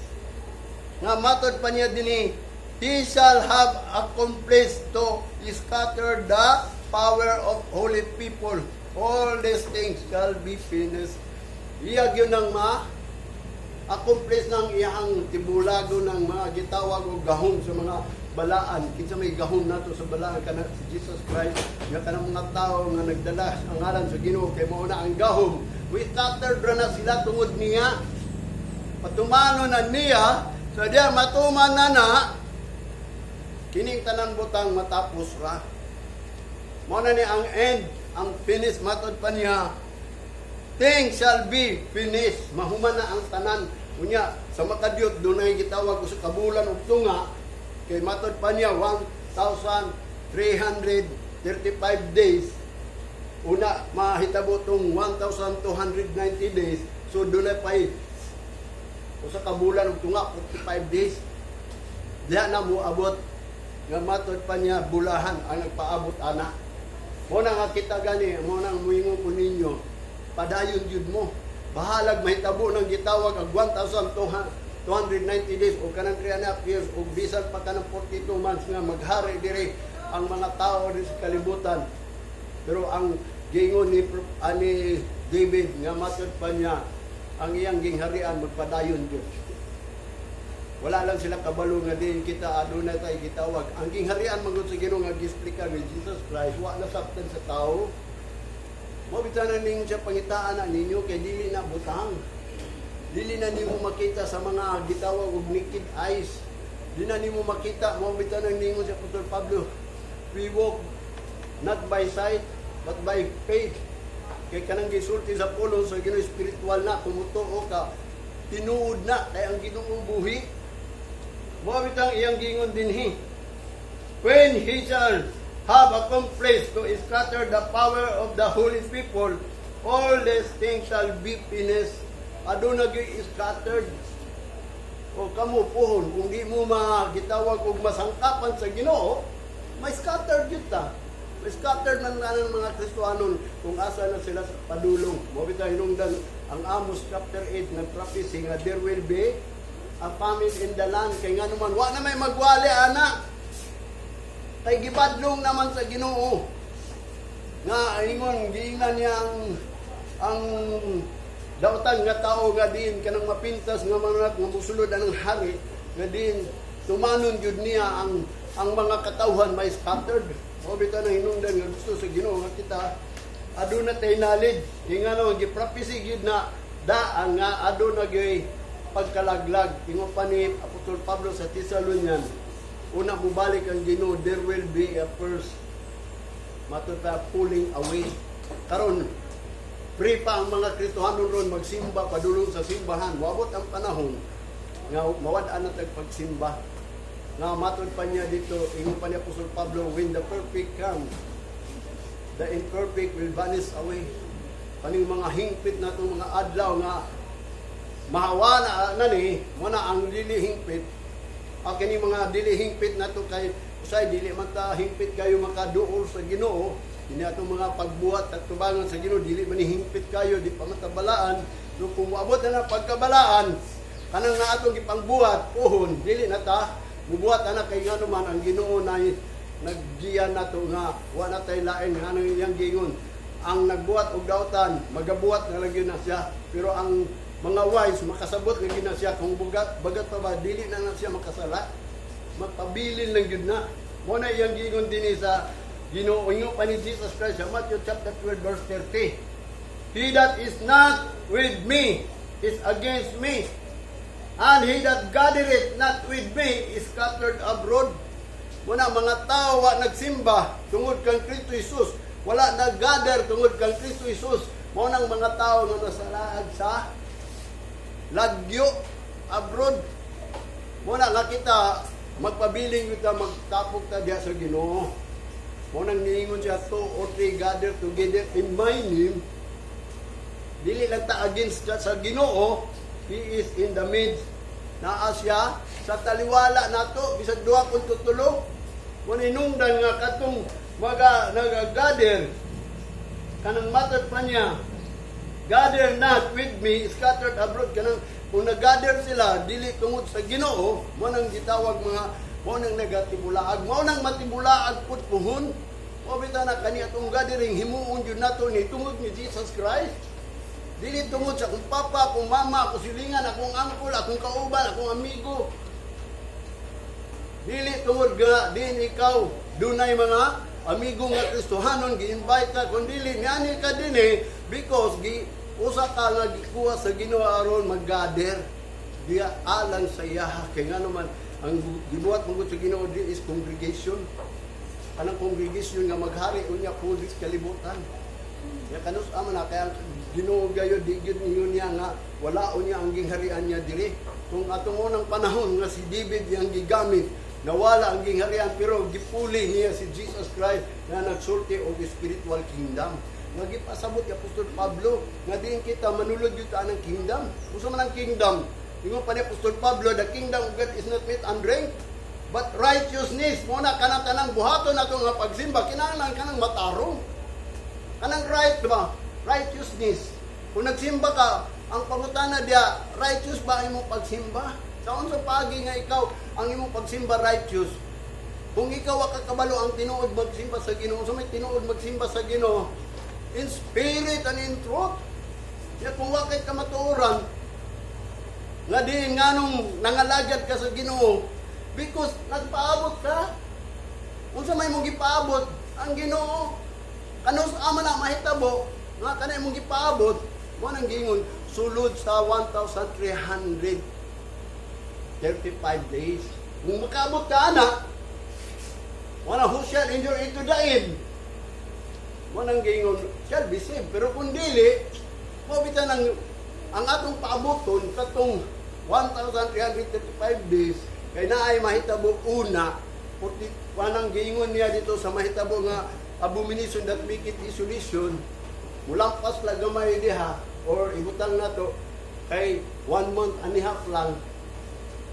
nga matod pa niya dinhi, he shall have accomplished to scatter the power of holy people. All these things shall be finished. Iya gyud nang ma accomplish ng iyang tibulago ng mga gitawag og gahom sa mga balaan. Kinsa may gahom nato sa balaan? Kana si Jesus Christ nga kanang mga tao nga nagdala ang ngalan sa Ginoo kay mao na ang gahom. We scattered ra na sila tungod niya. Patumano na niya sa diya matuman na na kining tanan butang matapos ra. Mao na ni ang end, ang finish. Matod pa niya, things shall be finished. Mahuman na ang tanan. Unya, sa makadyot, dunay gitawag usa ka bulan ug tunga. Kay matod pa niya, 1,335 days. Una, mahitabo tong 1,290 days. So, dunay pa'y usa ka bulan ug tunga, 45 days. Diha na mo abot nga matod pa niya bulahan ang nagpaabot ana. Mo na nga kita gani, mo na ang muingon ko ninyo, padayon jud mo. Bahalag mahitabo ng gitawag ang 1,290 days o kanang 3 and a half years o bisan pa kanang 42 months nga maghari diri ang mga tao diri sa kalibutan. Pero ang giingon ni David nga matod pa niya, ang iyang gingharian magpadayon jud. Wala lang sila kabalo nga din kita adunay tay gitawag. Ang gingharian man gud sa Ginoo nga gi-explica ni Jesus Christ, wa na sabtan sa tao. Mo bitaw na ning siya pangitaan na ninyo kay dili na butang. Dili na nimo makita sa mga gitawag og naked eyes. Di na nimo makita. Mo bitaw na ningon si Apostol Pablo, we walk not by sight but by faith. Kay kanang gisulti sa pulong sa Ginoo, spiritual na. Kung mutuo ka, tinuod na kay ang Ginoo buhi. Mo bitang iyang gingon dinhi. When he shall have accomplished to scatter the power of the holy people, all these things shall be finished. Aduna gyud scattered. O kamo pohon, kung di mo magitawag og masangkapan sa Ginoo, may scattered gyud ta. May scattered man nga ng mga Kristohanon kung asa na sila sa padulong. Mo bitaw hinungdan ang Amos chapter 8 nag-prophecy nga there will be a famine in the land kay nga naman wa na may magwali ana. Kay gibadlong naman sa Ginoo. Nga ingon giingnan niya ang dautan nga tao nga diin kanang mapintas nga mga nga musulod anang hari nga diin tumanon gyud niya ang mga katawhan may scattered. Mo bitaw nang hinungdan nga gusto sa Ginoo nga kita aduna tay knowledge. Kay ngano gi-prophecy gyud na daan nga aduna gyud pagkalaglag. Ingon pa ni Apostol Pablo sa Thessalonian, una mubalik ang Ginoo, there will be a first, matod pa, pulling away. Karon free pa ang mga Kristohanon ron magsimba, padulong sa simbahan. Moabot ang panahon nga mawad-an na tag pagsimba. Nga matod pa niya dito, ingon pa ni Apostol Pablo, when the perfect comes, the imperfect will vanish away. Kaning mga hingpit na itong mga adlaw nga mahawa na, na ni, mo na ang dili hingpit. Ang kini mga dili hingpit na to kay usay dili man ta hingpit kayo makaduol sa Ginoo. Kini atong mga pagbuhat at tubangan sa Ginoo, dili man ni hingpit kayo, di pa matabalaan. So kung moabot na na pagkabalaan, kanang nga atong gipangbuhat puhon, dili na ta mubuhat ana kay ngano man ang Ginoo na naggiya nato nga wa na tay lain. Nga nang iyang giingon, ang nagbuhat og dautan magabuhat na lang gyud na siya, pero ang mga wise makasabot lang gyud na siya kung bugat bagat pa ba, dili na na siya makasala, magpabilin lang gyud na. Mo na iyang giingon dinhi sa Ginoo. Ingon pa ni Jesus Christ sa Matthew chapter 12 verse 30, "He that is not with me is against me, and he that gathereth not with me is scattered abroad." Muna mga tao wa nagsimba tungod kang Kristo Jesus, wala nag-gather tungod kang Kristo Jesus. Mao nang mga tao nga nasalaag sa lagyo, abroad. Mao na nga kita magpabiling kita, magtapok ta diha sa Ginoo. Mao nang niingon siya, "Two or three gather together in my name." Dili lang ta against sa Ginoo, He is in the midst. Naa siya sa taliwala nato bisag duha kun tutulo. Kung inungdan nga katong maga nagagather, kanang matod pa niya, "Gather not with me, scattered abroad." Kanang kung nag-gather sila dili tungod sa Ginoo, mo nang gitawag mga mo nang nagatibulaag, mo nang matibulaag pud puhon. O bitaw na kani atong gathering, himuon jud nato ni tungod ni Jesus Christ. Dili tungod sa akong papa, akong mama, akong silingan, akong uncle, akong kauban, akong amigo. Dili tungod nga din ikaw dunay mga amigo nga Kristohanon, gi-invite ka, kun dili niani ka dinhi because gi usa ka nga gikuha sa Ginoo aron mag-gather diya alang sa iya, kay ngano man ang gibuhat man gud sa Ginoo di is congregation, kanang congregation nga maghari unya pulis kalibutan. Ya kanus ama na kaya ang Ginoo gayo di gyud ninyo niya nga wala unya ang gingharian niya diri. Kung atong unang panahon nga si David yang gigamit, nawala ang gingharian, pero gipuli niya si Jesus Christ nga nagsulti og spiritual kingdom. Nga gipasabot ni Apostol Pablo nga diin kita manulod gyud ta ng kingdom. Unsa man ang kingdom? Ingon pa ni Apostol Pablo, "The kingdom of God is not meat and drink, but righteousness." Mo na kanang tanang buhaton nato nga pagsimba, kinahanglan kanang matarong. Kanang right ba? Righteousness. Kung nagsimba ka, ang pangutana diya, righteous ba ang imong pagsimba? Sa unsa paagi nga ikaw ang imong pagsimba righteous? Kung ikaw wa kakabalo ang tinuod magsimba sa Ginoo, so may tinuod magsimba sa Ginoo in spirit and in truth. Ya kung wa kay kamatuoran nga di nganong nangalagad ka sa Ginoo because nagpaabot ka. Unsa may mong gipaabot? Ang Ginoo. Kanus ama na mahitabo nga kanay mong gipaabot, mo nang giingon sulod sa 1,335 days. Kung makaabot ka ana, wala, who shall endure into the end. Mo nang giingon shall be saved. Pero kung dili, mo bitaw nang ang atong paaboton katong 1,335 days kay naay mahitabo una 40. Wanang giingon niya dito sa mahitabo nga abomination that make it desolation, mulampas lang gamay diha or ibutang nato kay 1 month and a half lang,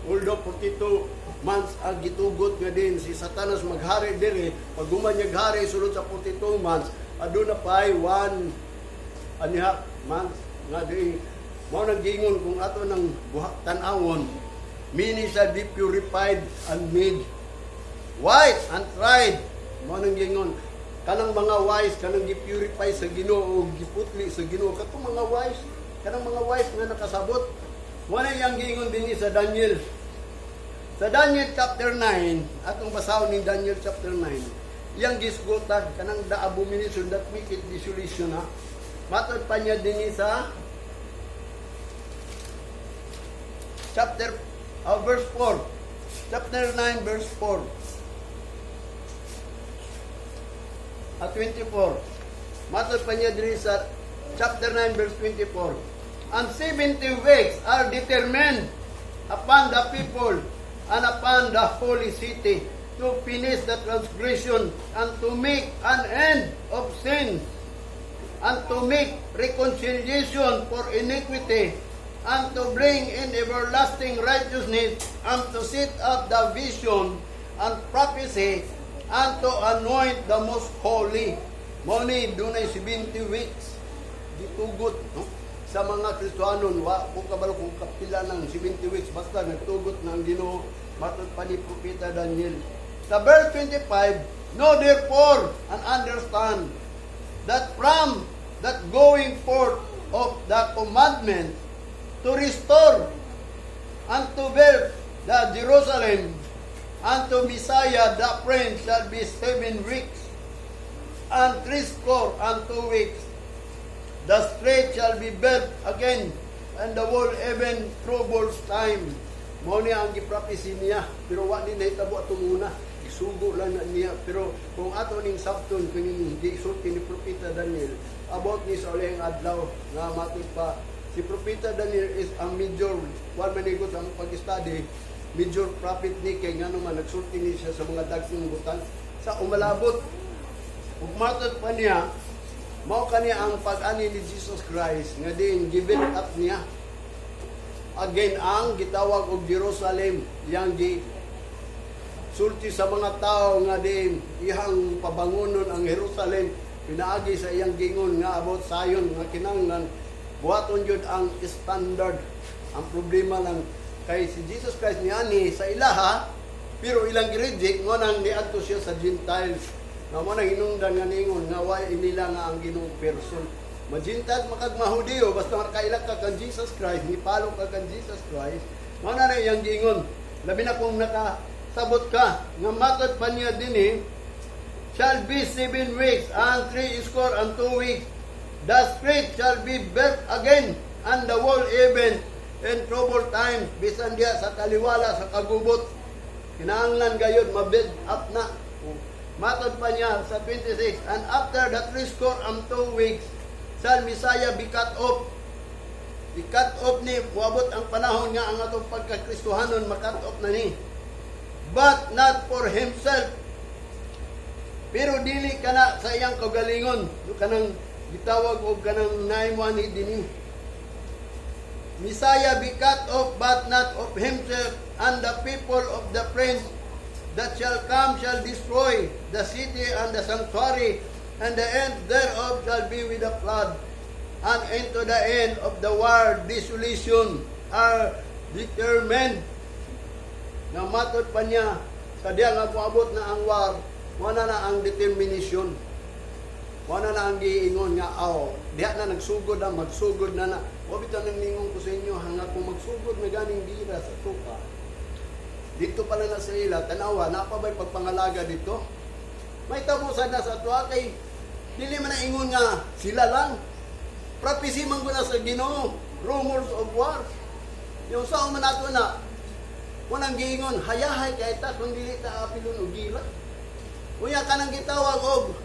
although 42 months ang gitugot nga din si Satanas maghari diri. Pag human niya hari sulod sa 42 months, aduna pa ay 1 and a half months nga di mao nang giingon kung ato nang buha, tan-awon, many shall be purified and made white and tried. Mao nang giingon kanang mga wise, kanang gi-purify sa Ginoo, giputli sa Ginoo, katong mga wise, kanang mga wise nga nakasabot. Mao na iyang giingon dinhi sa Daniel chapter 9. Atong basahon ni Daniel chapter 9, iyang gisgutan kanang the abomination that make it desolation, ha. Matod pa niya dinhi sa chapter verse 4, chapter 9 verse 4 at 24. Matod pa niya diri sa chapter 9 verse 24. "And 70 weeks are determined upon the people and upon the holy city to finish the transgression and to make an end of sins And to make reconciliation for iniquity, and to bring in everlasting righteousness, and to set up the vision and prophecy, and to anoint the most holy. Mao ni dunay 70 weeks gitugot, no? Sa mga Kristohanon, wa ko kabalo kung kapila ng 70 weeks, basta nagtugot ng Ginoo matod pa ni Propeta Daniel. Sa verse 25, "Know therefore and understand that from that going forth of the commandment to restore and to build the Jerusalem unto Messiah the Prince shall be 7 weeks and 62 weeks. The street shall be built again, and the wall even troubles time." Mao niya ang giprophecy niya, pero wa ni nahitabo atong una. Isugo lang na niya. Pero kung ato ning sabton, kung yung gisulti ni Propeta Daniel, about ni sa ulahing adlaw, nga matod pa, si Propeta Daniel is ang major, one manigot sa among pag-study, major prophet ni kay ngano man nagsulti ni siya sa mga dagsing butang sa umalabot. Ug matod pa niya, mao kani ang pag-ani ni Jesus Christ nga din gibuild up niya. Again ang gitawag og Jerusalem, yang gi sulti sa mga tao nga din iyang pabangunon ang Jerusalem pinaagi sa iyang gingon nga about Zion nga kinahanglan buhaton jud ang standard. Ang problema lang kay si Jesus Christ niani sa ilaha pero ilang gi-reject mo nang niadto siya sa Gentiles nga mo nang hinungdan nga ningon nga wa nila nga ang Ginoong person. Ma-Gentiles makag Mahudiyo, basta makaila ka kan Jesus Christ, ni-follow ka kan Jesus Christ, mao na na iyang giingon. Labi na kung nakasabot ka nga matod pa niya dinhi, shall be 7 weeks and 62 weeks. The street shall be built again, and the wall even in trouble times. Bisan diya sa taliwala, sa kagubot, kinahanglan gayud ma-build up na. Matod pa niya sa 26, "And after the 62 weeks, shall Messiah be cut off." I-cut off ni, muabot ang panahon nga ang atong pagkakristohanon ma-cut off na ni. "But not for himself." Pero dili kana sa iyang kaugalingon, kanang gitawag og kanang naimwan ni dinhi. "Messiah be cut off, but not of himself, and the people of the prince that shall come shall destroy the city and the sanctuary, and the end thereof shall be with the flood, and into the end of the war desolation are determined." Nga matod pa niya, sa diya nga moabot na ang war, wala na ang determination. Wala na ang giingon nga, aw, diha na nagsugod na, magsugod na na. Wa bitaw nang ningon ko sa inyo, hanga kung magsugod na ganing gira sa tuka, dito pala na sa ila, tanawa, naa pa ba'y pagpangalaga dito? May tabo sa na sa tuwa kay dili man na ingon nga sila lang. Prophecy man guna sa Ginoo, rumors of war. Yung sa man nato na walang giingon, hayahay kay ta kung dili ta apilon og gira. Unya kanang gitawag og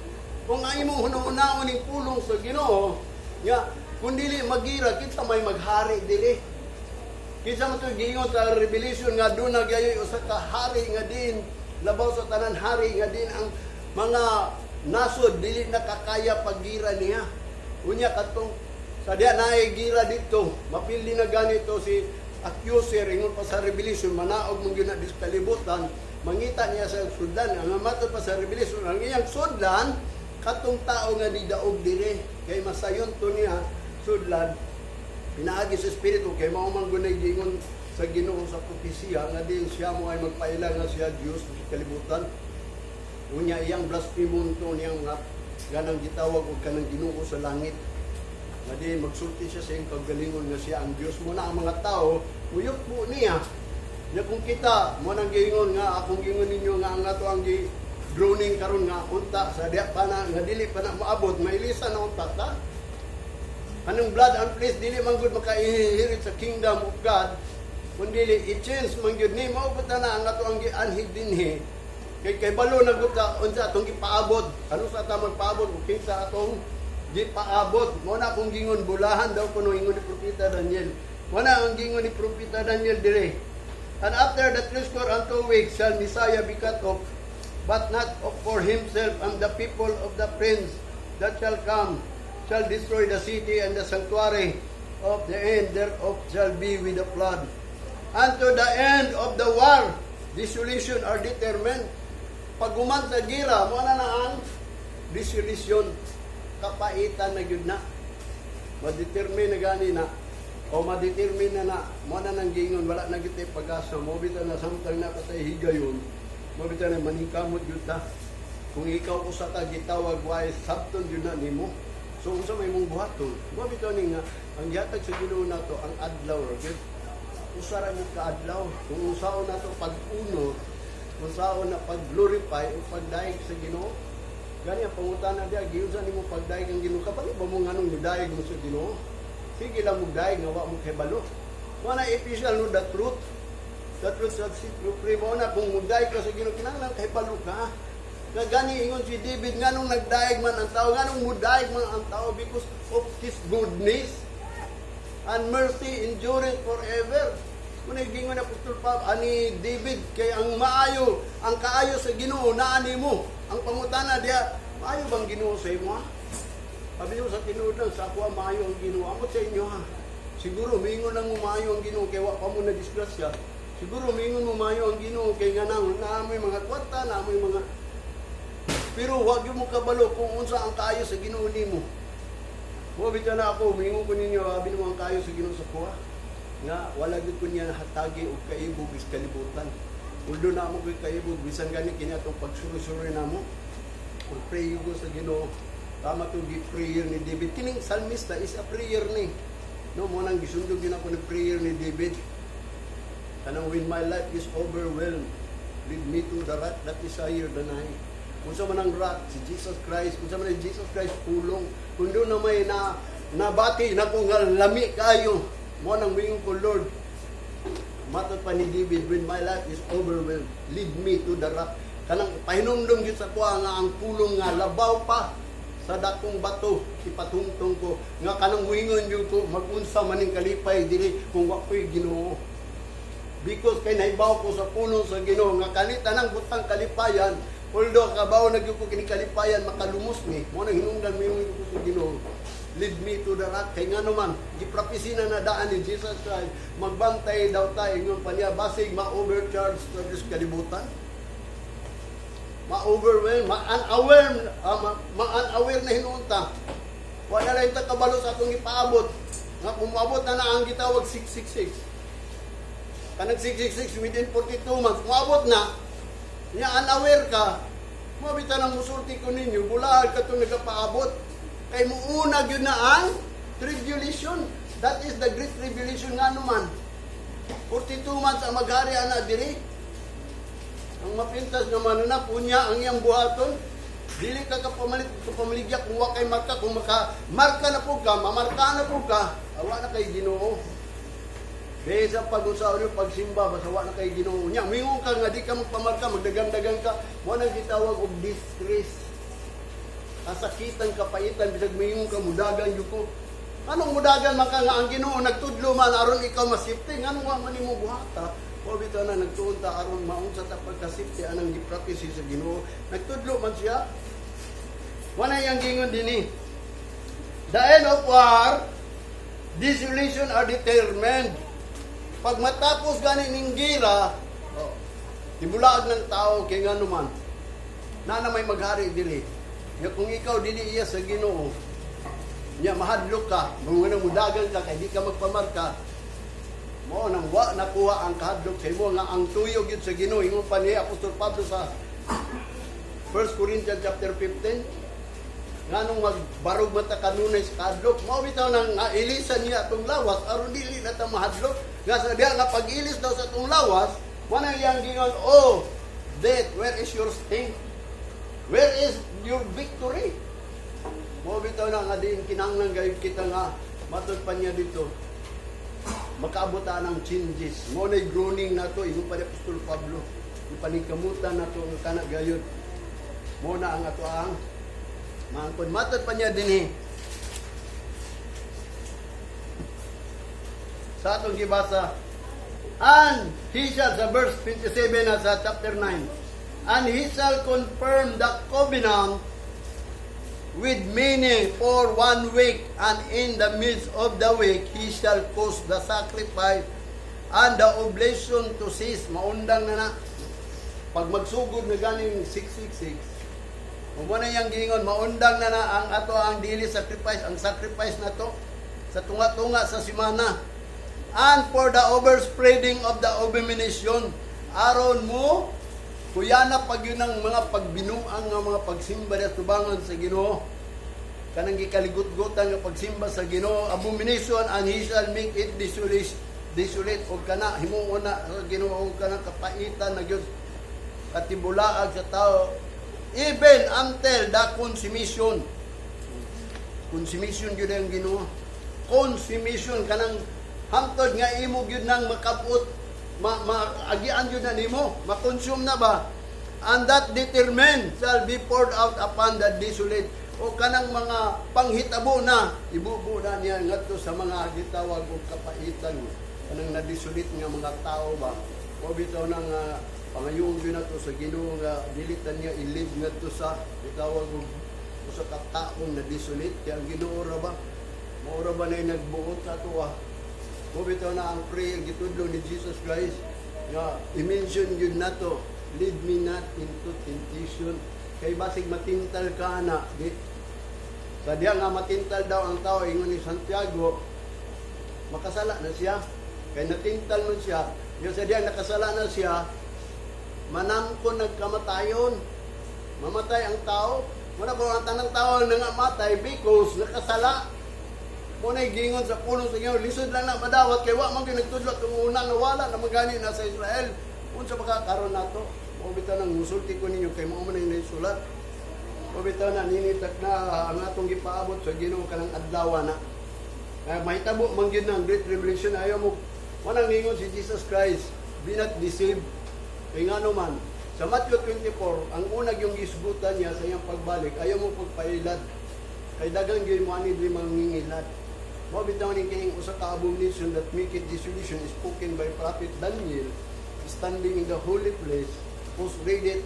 kung ang imong hunahunaon ning pulong sa Ginoo, nga kung dili magira kinsa may maghari dili? Kinsa man to giingon sa Revelation nga doon na gayoy usa ka hari nga din labaw sa tanan hari nga din ang mga nasod dili nakakaya paggira niya. Unya katong sa diya naay gira dito, mapildi na ganito si accuser ingon pa sa Revelation manaog man gyud na dis kalibutan, mangita niya sa sudlan. Ang matod pa sa Revelation, ang iyang sudlan katong tao nga nidaog dire kay masayon to niya sudlan pinaagi sa espiritu kay mao man gunay giingon sa Ginoo sa propesiya nga din siya mo ay magpaila nga siya Dios sa kalibutan. Unya iyang blasphemon to niyang nga ganang gitawag og kanang Ginoo sa langit nga di magsulti siya sa iyang kagalingon nga siya ang Dios mo na ang mga tao muyukbo niya. Nya kung kita mo nang giingon nga akong giingon ninyo nga ang ato ang gi droning karon nga unta sa diya pa na nga dili pa na moabot, mailisa na unta ta. Anong blood and flesh dili man gud maka-inherit sa kingdom of God kun dili i-change man gyud ni. Mao na ang ato ang gianhig dinhi kay balo na gud ta unsa atong gipaabot, ano sa ta magpaabot ug kinsa atong gipaabot. Mo na akong gingon, bulahan daw kuno ingon ni Propeta Daniel. Mo na ang gingon ni Propeta Daniel dire, "And after the 62 weeks shall Messiah be cut off, but not for himself, and the people of the prince that shall come shall shall destroy the city, and the sanctuary of the end thereof shall be with the flood. Unto the end of the war, desolation are determined. Pag human sa gira, mao na na ang desolation, kapaitan na gyud na. Ma-determine na gani na o ma-determine na na mao na nang gingon, wala na gyud tay pag-asa. Mao bitaw na samtang naa pa tay higayon, mao bitaw na maningkamot gyud ta. Kung ikaw usa ka gitawag, way sabton gyud na nimo. So unsa may imong buhaton? Mao bitaw ni nga ang gihatag sa Ginoo nato ang adlaw ra gyud, usa ra gyud ka adlaw kung unsaon nato pag-uno, unsaon na pag-glorify o pagdayeg sa Ginoo. Gani ang pangutana diya, giunsa nimo pagdayeg ang Ginoo? Kabalo ba mo nganong nidayeg mo sa Ginoo? Sige lang mo dayeg nga wa mo kabalo. Mao na, if you shall know the truth shall set you free. Mao na kung mudayeg ka sa Ginoo, kinahanglan kahibalo ka. Nga gani ingon si David, nganong nagdayeg man ang tao, nganong mudayeg man ang tao? Because of His goodness and mercy endureth forever. Kung gingon na Apostol Pablo, ani David, kay ang maayo, ang kaayo sa Ginoo naa nimo. Ang pangutana diya, maayo bang Ginoo sa imo, ha? Sabi niyo sa tinuod lang, sa ako ang maayo ang Ginoo. Amot sa inyo, ha? Siguro mingon lang mo maayo ang Ginoo kay wa pa mo na disgrasya. Siguro mingon mo maayo ang Ginoo kay nga nang naamoy mga kwarta, naamoy mga. Pero wag mo kabalo kung unsa ang kaayo sa Ginoo nimo. Mo bitaw na ako, mingon ko ninyo, abi mo ang kaayo sa Ginoo sa kuha. Nga wala gyud ko niya hatagi og kaibog is kalibutan. Although na mo ko'y kaibog, bisan gani kini atong pagsuroy-suroy namo. Ug pray ko sa Ginoo. Tama to gi prayer ni David. Kining psalmista is a prayer ni. No, mao nang gisundog din ako ni prayer ni David. Kanang "When my life is overwhelmed, lead me to the rock that is higher than I." Kung unsa man ang rock, si Jesus Christ. Kung unsa man ang Jesus Christ, pulong. Kung doon na may na nabati na kung nga lami kayo, mao nang wingon ko, "Lord," matod pa ni David, "When my life is overwhelmed, lead me to the rock." Kanang pahinumdum gyud sa kuha nga ang pulong nga labaw pa sa dakong bato, ipatungtong ko. Nga kanang wingon gyud ko, magunsa maning kalipay dili kung wa ko'y Ginoo. Because kay nahibaw ko sa pulong sa Ginoo nga kani tanang butang kalipayan, although kabaw na gyud ko kini kalipayan makalumos ni, mao nang hinungdan mo ko sa Ginoo. "Lead me to the rock." Kay ngano man, gipropesya na daan ni Jesus Christ, magbantay daw tayo, ingon pa niya, basig ma-overcharge sa Diyos kalibutan. Ma-overwhelm, ma-unaware, ma-unaware na hinuon ta. Wala lang ta kabalo sa atong ipaabot. Nga kung moabot na na ang gitawag 666. Kanang 666 within 42 months, moabot na, nya unaware ka, mao bitaw nang musulti ko ninyo, bulahan ka itong nagapaabot. Kay muuna gyud na ang tribulation. That is the great tribulation, nga naman. 42 months ang maghari ana diri. Ang mapintas nga mananap, unya ang iyang buhaton. Dili ka kapamalit kapamaligya kung wa kay marka. Kung maka marka na po ka, mamarka na po ka, awa na kay Ginoo. Besa pag-usaw niyo pagsimba, basta wa na kay Ginoo. Nya mingon ka nga di ka magpamarka, magdagan-dagan ka, wa nang gitawag og distress. Kasakitan, kapaitan, bisag mingon ka mudagan gyud ko. Anong mudagan man ka nga ang Ginoo nagtudlo man aron ikaw masipte, nganong wa man nimo buhata? O bitaw na nagtuon ta aron maunsa ta pagkasipte anang gi-practice sa Ginoo. Nagtudlo man siya. Wala yang gingon dinhi. The end of war, desolation are determined. Pag matapos gani ning gira, oh, tibulaag ng tao kay ngano man. Na na may maghari diri. Nya kung ikaw dili iya sa Ginoo, nya mahadlok ka, mga nang mudagan ka kay di ka magpamarka. Mao nang wa nakuha ang kahadlok sa imo nga ang tuyo gyud sa Ginoo, ingon pa ni Apostol Pablo sa 1 Corinthians chapter 15, nganong magbarog man ta kanunay sa kahadlok. Mao bitaw nang nga ilisan niya atong lawas aron dili na ta mahadlok. Nga sa diha nga pag-ilis daw sa atong lawas, mao nang iyang gingon, "Oh death, where is your sting? Where is your victory?" Mao bitaw na nga din kinahanglan gayud kita nga matod pa niya dito makaabot ta ng changes. Mao na groaning nato, ingon pa ni Apostol Pablo. Ipaningkamutan nato ang kana gayud. Mao na ang ato ang maangkon. Matod pa niya dinhi sa atong gibasa. And he shall, sa verse 27 na sa chapter 9, "And he shall confirm the covenant." with many for one week, and in the midst of the week he shall cause the sacrifice and the oblation to cease. Maundang na na. Pag magsugod na ganing 666, mao na iyang giingon, maundang na na ang ato ang daily sacrifice, ang sacrifice na to sa tunga-tunga sa simana. And for the overspreading of the abomination, aron mo kuyana pag yun ang mga pagbinuang nga mga pagsimba sa tubangan sa Ginoo, kanang gikaligut-gutan nga pagsimba sa Ginoo, abomination, and he shall make it desolate, desolate, og kana himuon na sa Ginoo og kanang kapaitan na gyud, katibulaag sa tao, even until the consummation. Consummation gyud ang Ginoo, consummation, kanang hangtod nga imo gyud nang makabot, ma, maagian gyud na nimo, makonsume na ba. And that determined shall be poured out upon the desolate, o kanang mga panghitabo na ibubo na niya ngadto sa mga gitawag og kapaitan, kanang na-desolate nga mga tao ba. O bitaw nang pangayoon gyud nato sa Ginoo nga dili ta niya i-lead ngadto sa gitawag og usa ka taong na-desolate, kay ang Ginoo ra ba, mao ra ba na nagbuot sa ato ah. Mo bitaw na ang prayer gitudlo ni Jesus Christ nga i-mention gyud nato, "Lead me not into temptation," kay basig matintal ka na di sa diya nga matintal daw ang tao, ingon ni Santiago, makasala na siya kay natintal man siya. Yung sa diya nakasala na siya, manangko nagkamatayon, mamatay ang tao. Muna ko ang tanang tao nangamatay because nakasala mo na. Gingon sa pulong sa Ginoo, lisod lang na madawat kay wa man gyud nagtudlo itong una nga wala na magani na sa Israel. Unsa ba ka karon nato? Mao bitaw nang musulti ko ninyo kay mao man ang naisulat. Mao bitaw na ninitak na ang atong gipaabot sa Ginoo kanang adlaw na. Kaya mahitabo man gyud ng Great Tribulation. Ayaw mo wanang ningon si Jesus Christ, "Be not deceived." Kay ngano man sa Matthew 24, ang unag yung gisgutan niya sa iyang pagbalik, ayaw mo pagpailad. Kay daghang gyud mo ani diri mangingilad. Mao bitaw ning kining usa ka abomination that make it desolation is spoken by prophet Daniel standing in the holy place. Whose read it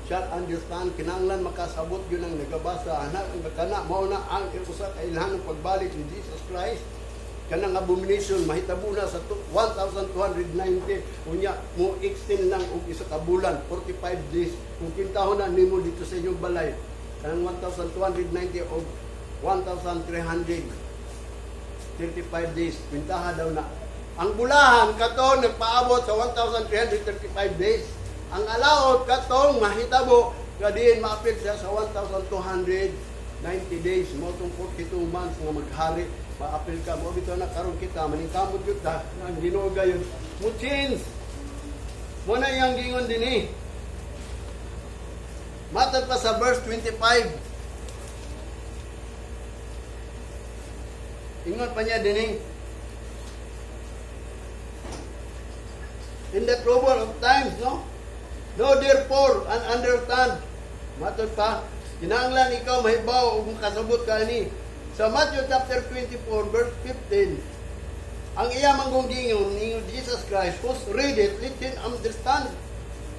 shall understand. Kinahanglan makasabot yun ang nagabasa ana kana. Mao na ang usa ka ilhanong pagbalik ni Jesus Christ. Kanang abomination mahitabo na sa 1290. Unya mo extend lang og isa ka bulan, 45 days. Kung kwintahon na nimo dito sa inyong balay, kanang 1290 og 1335 days, kwintaha daw na. Ang bulahan katong nagpaabot sa 1335 days. Ang alaot katong mahitabo nga diin maapil siya sa 1290 days, mo tong 42 months nga maghari, maapil ka mo. Bitaw na karon kita maningkamot gyud ta ang Ginoo gayon mo change mo na iyang gingon dinhi. Matad pa sa verse 25. Ingon pa niya dinhi, in the trouble of times, no? Know therefore and understand. Matod pa, kinahanglan ikaw mahibaw ug makasabot ka ani. Sa Matthew chapter 24 verse 15, ang iya manggong gingon ni Jesus Christ, who's read it, let him understand.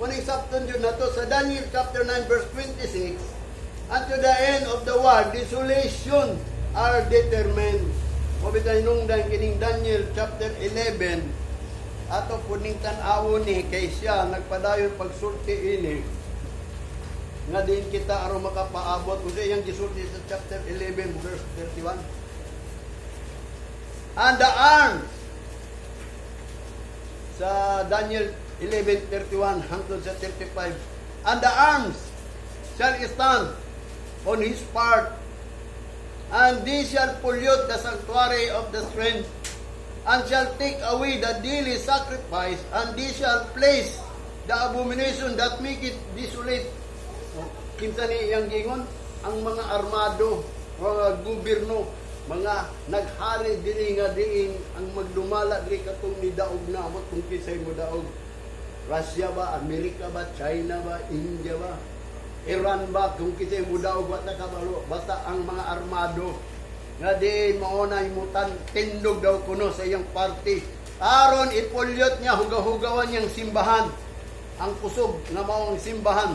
Kung isabton yun na to sa Daniel chapter 9 verse 26, unto the end of the world, desolation are determined. Mo bitay nungdan kining Daniel chapter 11, ato puning tan-awon ni kay siya nagpadayon pagsulti ini nga din kita aron makapaabot. Unsa iyang gisulti sa chapter 11 verse 31? And the arms, sa Daniel 11:31 hangtod sa 35, and the arms shall stand on his part, and they shall pollute the sanctuary of the strength, and shall take away the daily sacrifice, and they shall place the abomination that make it desolate. O, kinsa ni iyang gingon? Ang mga armado, mga gobyerno, mga naghari diri nga diin ang magdumala diri katong nidaog na mo, kung kinsay mo daog. Russia ba, Amerika ba, China ba, India ba, Iran ba, kung kinsay mo daog, wa ta kabalo. Basta ang mga armado nga diin mao na imutan tindog daw kuno sa iyang party. Aron ipollute niya, hugaw-hugawan niyang simbahan. Ang kusog nga mao ang simbahan.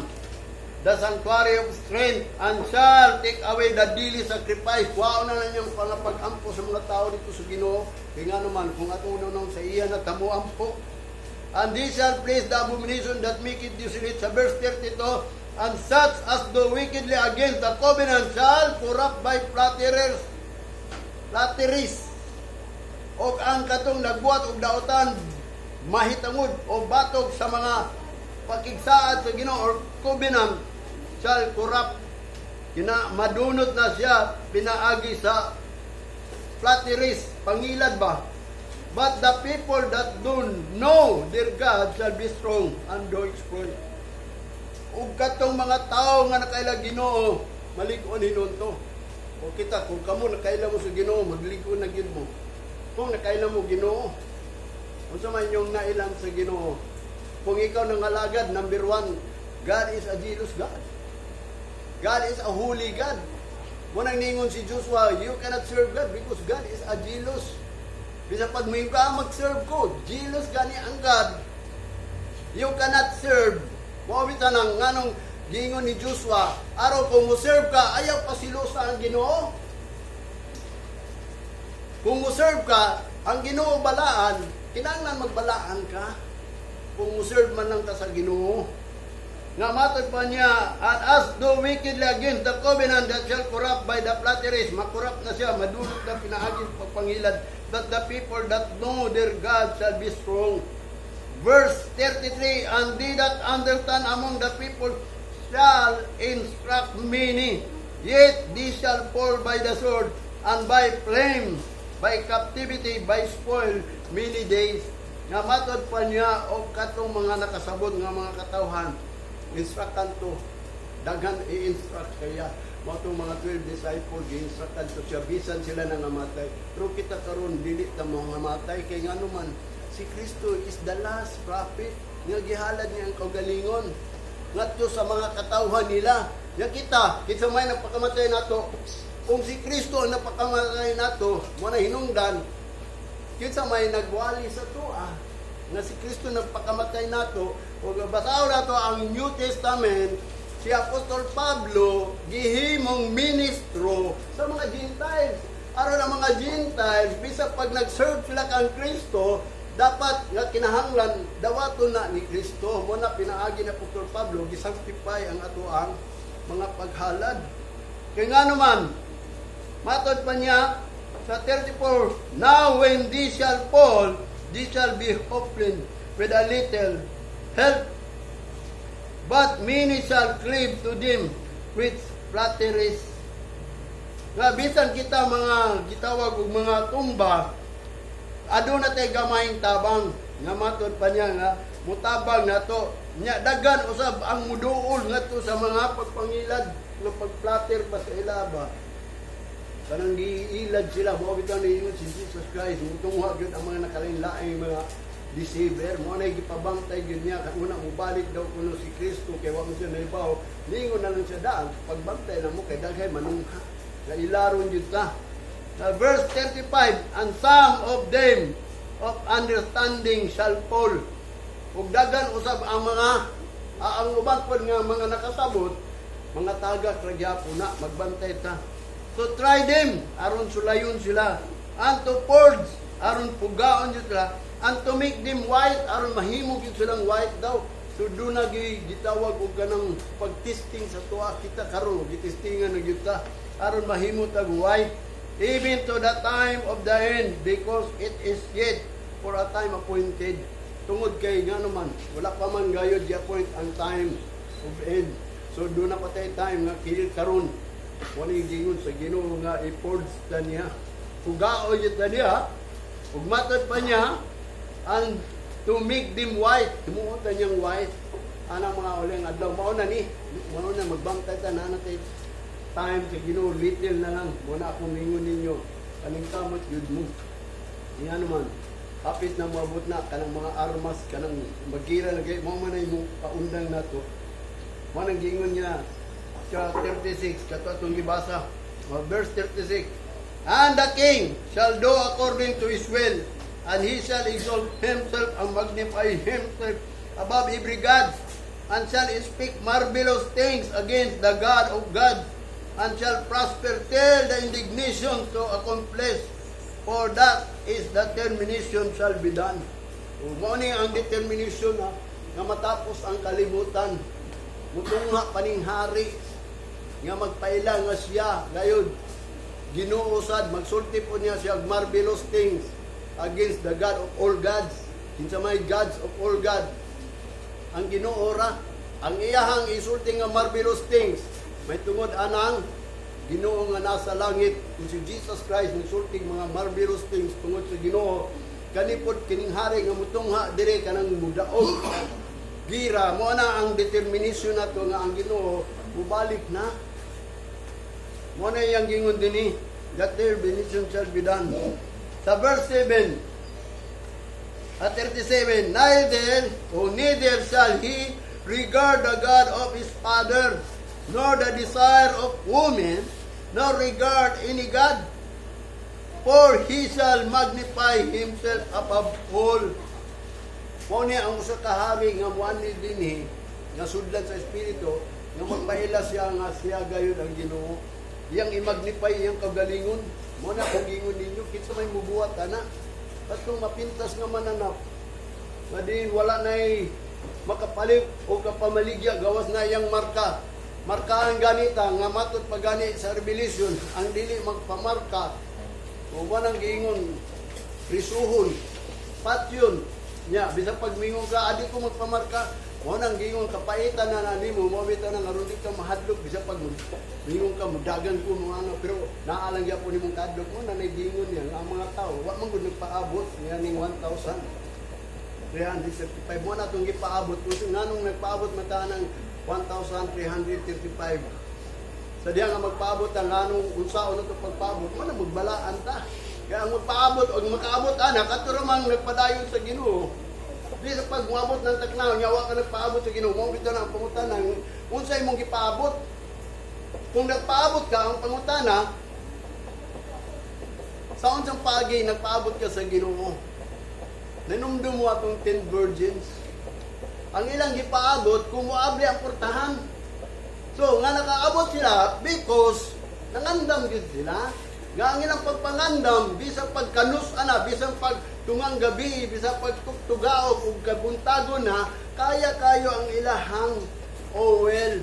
the sanctuary of strength and shall take away the daily sacrifice. Kuhaon na niyang pag-ampo sa mga tao dito sa Ginoo. Kaya nga naman, kung ato nung sa iya na tamo ampo. And they shall place the abomination that make it desolate, sa verse 32, and such as do wickedly against the covenant shall corrupt by flatterers, flatteries. Og ang katong nagbuhat og dautan mahitungod o batok sa mga pakigsaad sa Ginoo or covenant shall corrupt, kina madunot na siya pinaagi sa flatteries, pangilad ba. But the people that don't know their God shall be strong and do exploit. Ug katong mga tao nga nakaila Ginoo, malig-on hinuon to. O kita, kung kamo nakaila mo sa Ginoo, maglig-on na gyud mo. Kung nakaila mo Ginoo, unsa man inyong nailang sa Ginoo? Kung ikaw nangalagad, number one, God is a jealous God. God is a holy God. Mao nang ningon si Joshua, you cannot serve God because God is a jealous. Bisa pag may ka mag-serve ko, jealous gani ang God. You cannot serve. Mao bitaw nang nganong giingon ni Joshua, araw kung mo serve ka, ayaw pa silusa ang Ginoo. Kung mo serve ka, ang Ginoo balaan, kinahanglan magbalaan ka. Kung mo serve man lang ka sa Ginoo. Nga matod pa niya, and as do wickedly against the covenant that shall corrupt by the flatteries, makurap na siya, madulot na pinaagi sa pagpangilad, that the people that know their God shall be strong. Verse 33, and they that understand among the people shall instruct many, yet they shall fall by the sword, and by flame, by captivity, by spoil, many days. Nga matod pa niya, o katong mga nakasabot nga mga katawhan, instructan to, daghan i-instruct kaya mao tong mga 12 disciple gi-instructan to siya bisan sila nangamatay. Pero kita karon dili ta mga matay kay ngano man si Kristo is the last prophet nga gihalad niya ang kaugalingon ngadto sa mga katawhan nila. Ya kita, kinsa may nagpakamatay nato? Kung si Kristo ang napakamatay nato, mo na hinungdan kinsa may nagwali sa atoa nga si Kristo nagpakamatay nato? O basahon nato ang New Testament, si Apostol Pablo gihimong ministro sa mga Gentiles. Aron ang mga Gentiles, bisa pag nag-serve sila kang Kristo, dapat nga kinahanglan dawaton na ni Kristo. Mo na pinaagi ni Apostol Pablo, gisanctify ang atoang mga paghalad. Kay nga naman, matod pa niya sa 34, now when they shall fall, they shall be holpen with a little help. But many shall cleave to them with flatteries. Nga bisan kita mga gitawag og mga tumba, aduna tay gamayng tabang. Nga matod pa niya nga mutabang nato nya, daghan usab ang muduol ngadto sa mga pagpangilad nga pagflatter pa sa ilaba, kanang giilad sila. Mao bitaw niingon si Jesus Christ, mutungha gyud ang mga nakalain-laing mga deceiver. Mo na gipabantay gyud niya una mobalik daw kuno si Kristo kay wa mo siya nahibaw. Niingon na lang siya daan, pagbantay na mo kay daghay manungha nga ilaron gyud ta. Sa verse 35, and some of them of understanding shall fall. Ug daghan usab ang mga ang uban pod nga mga nakasabot, mga tagak ra gyapon na, magbantay ta. To try them, aron sulayon sila. And to purge, aron pugaon jud sila. And to make them white, aron mahimo gyud silang white daw. So doon na gitawag og kanang pagtesting sa tuwa. Kita karon gitestingan na gyud ta aron mahimo tag white, even to the time of the end, because it is yet for a time appointed. Tungod kay nga naman wala pa man gayod gi-appoint ang time of end, so doon na pa tay time nga kili karon. Wala yung gingon sa Ginoo nga i-purge ta niya, pugao yun ta niya. Ug matod pa niya, and to make them white, himuon ta niyang white anang mga uling adlaw. Mao na ni, mao na magbantay ta na natay time sa Ginoo, little na lang. Mo na ako mingon ninyo, paningkamot gyud mo. Iya naman, hapit na moabot na kanang mga armas, kanang magira na kay mao man ay mo paundang nato. Mo nang giingon niya sa 36 kato atong gibasa. O, verse 36, and the king shall do according to his will, and he shall exalt himself and magnify himself above every god. and shall speak marvelous things against the God of gods, and shall prosper till the indignation to accomplish, for that is the termination shall be done. O, mao ni ang determination na nga matapos ang kalibutan. Mutungha pa ning hari nga magpaila nga siya gayud Ginoo sad. Magsulti po niya siya og marvelous things against the God of all gods. Kinsa may gods of all God? Ang Ginoo ra. Ang iyahang isulti nga marvelous things may tungod anang Ginoo nga nasa langit. Kung si Jesus Christ nisulti mga marvelous things tungod sa Ginoo, kanipod kining hari nga mutungha dire kanang mudaog gira mo na ang determination nato nga ang Ginoo mubalik na. Mo na iyang gingon dinhi, that their benediction shall be done. Sa verse 7 at 37, neither o neither shall he regard the God of his father, nor the desire of women, nor regard any God, for he shall magnify himself above all. Mao niya ang usa ka hari nga muani dinhi nga sudlan sa espiritu nga magpaila siya nga siya gayud ang Ginoo. Iyang i-magnify iyang kagalingon. Mao na kung gingon ninyo, kinsa may mubuhat ana? Katong mapintas nga mananap nga diin wala nay makapalit o kapamaligya gawas na iyang marka. Markahan ganita nga matod pa gani sa Revelation, ang dili magpamarka o wanang giingon, prisuhon, patyon nya. Bisan pag mingon ka, "Adi ko magpamarka," mo nang giingon, kapaitan na na nimo. Mo bitaw nang aron di ka mahadlok. Bisan pag mingon ka, mudagan ko mga ano, pero naalang gyapon nimong kadlok mo na giingon niya nga ang mga tao wa man gud nagpaabot niya ning 1,335. Mo na itong gipaabot. Kung nganong nagpaabot mata ng 1,335 sa diya nga magpaabot ang nganong unsaon na ito pagpaabot mo na magbalaan ta. Kaya ang magpaabot o makaabot ana kato ra mang nagpadayon sa Ginoo. Di sa pag muabot ng taknaw nya wa ka nagpaabot sa Ginoo. Mo bitaw na ang pangutana, unsay imong gipaabot? Kung nagpaabot ka, ang pangutana, sa unsang paagi nagpaabot ka sa Ginoo? Nanumdum mo atong 10 virgins. Ang ilang gipaabot kung moabli ang portahan. So, nga nakaabot sila because nangandam gid sila. Nga ang ilang pagpangandam, bisan pagkanus ana, bisan pag tungang gabi, bisan pagtugtugaog ug kabuntagon na, kaya kayo ang ilahang oil.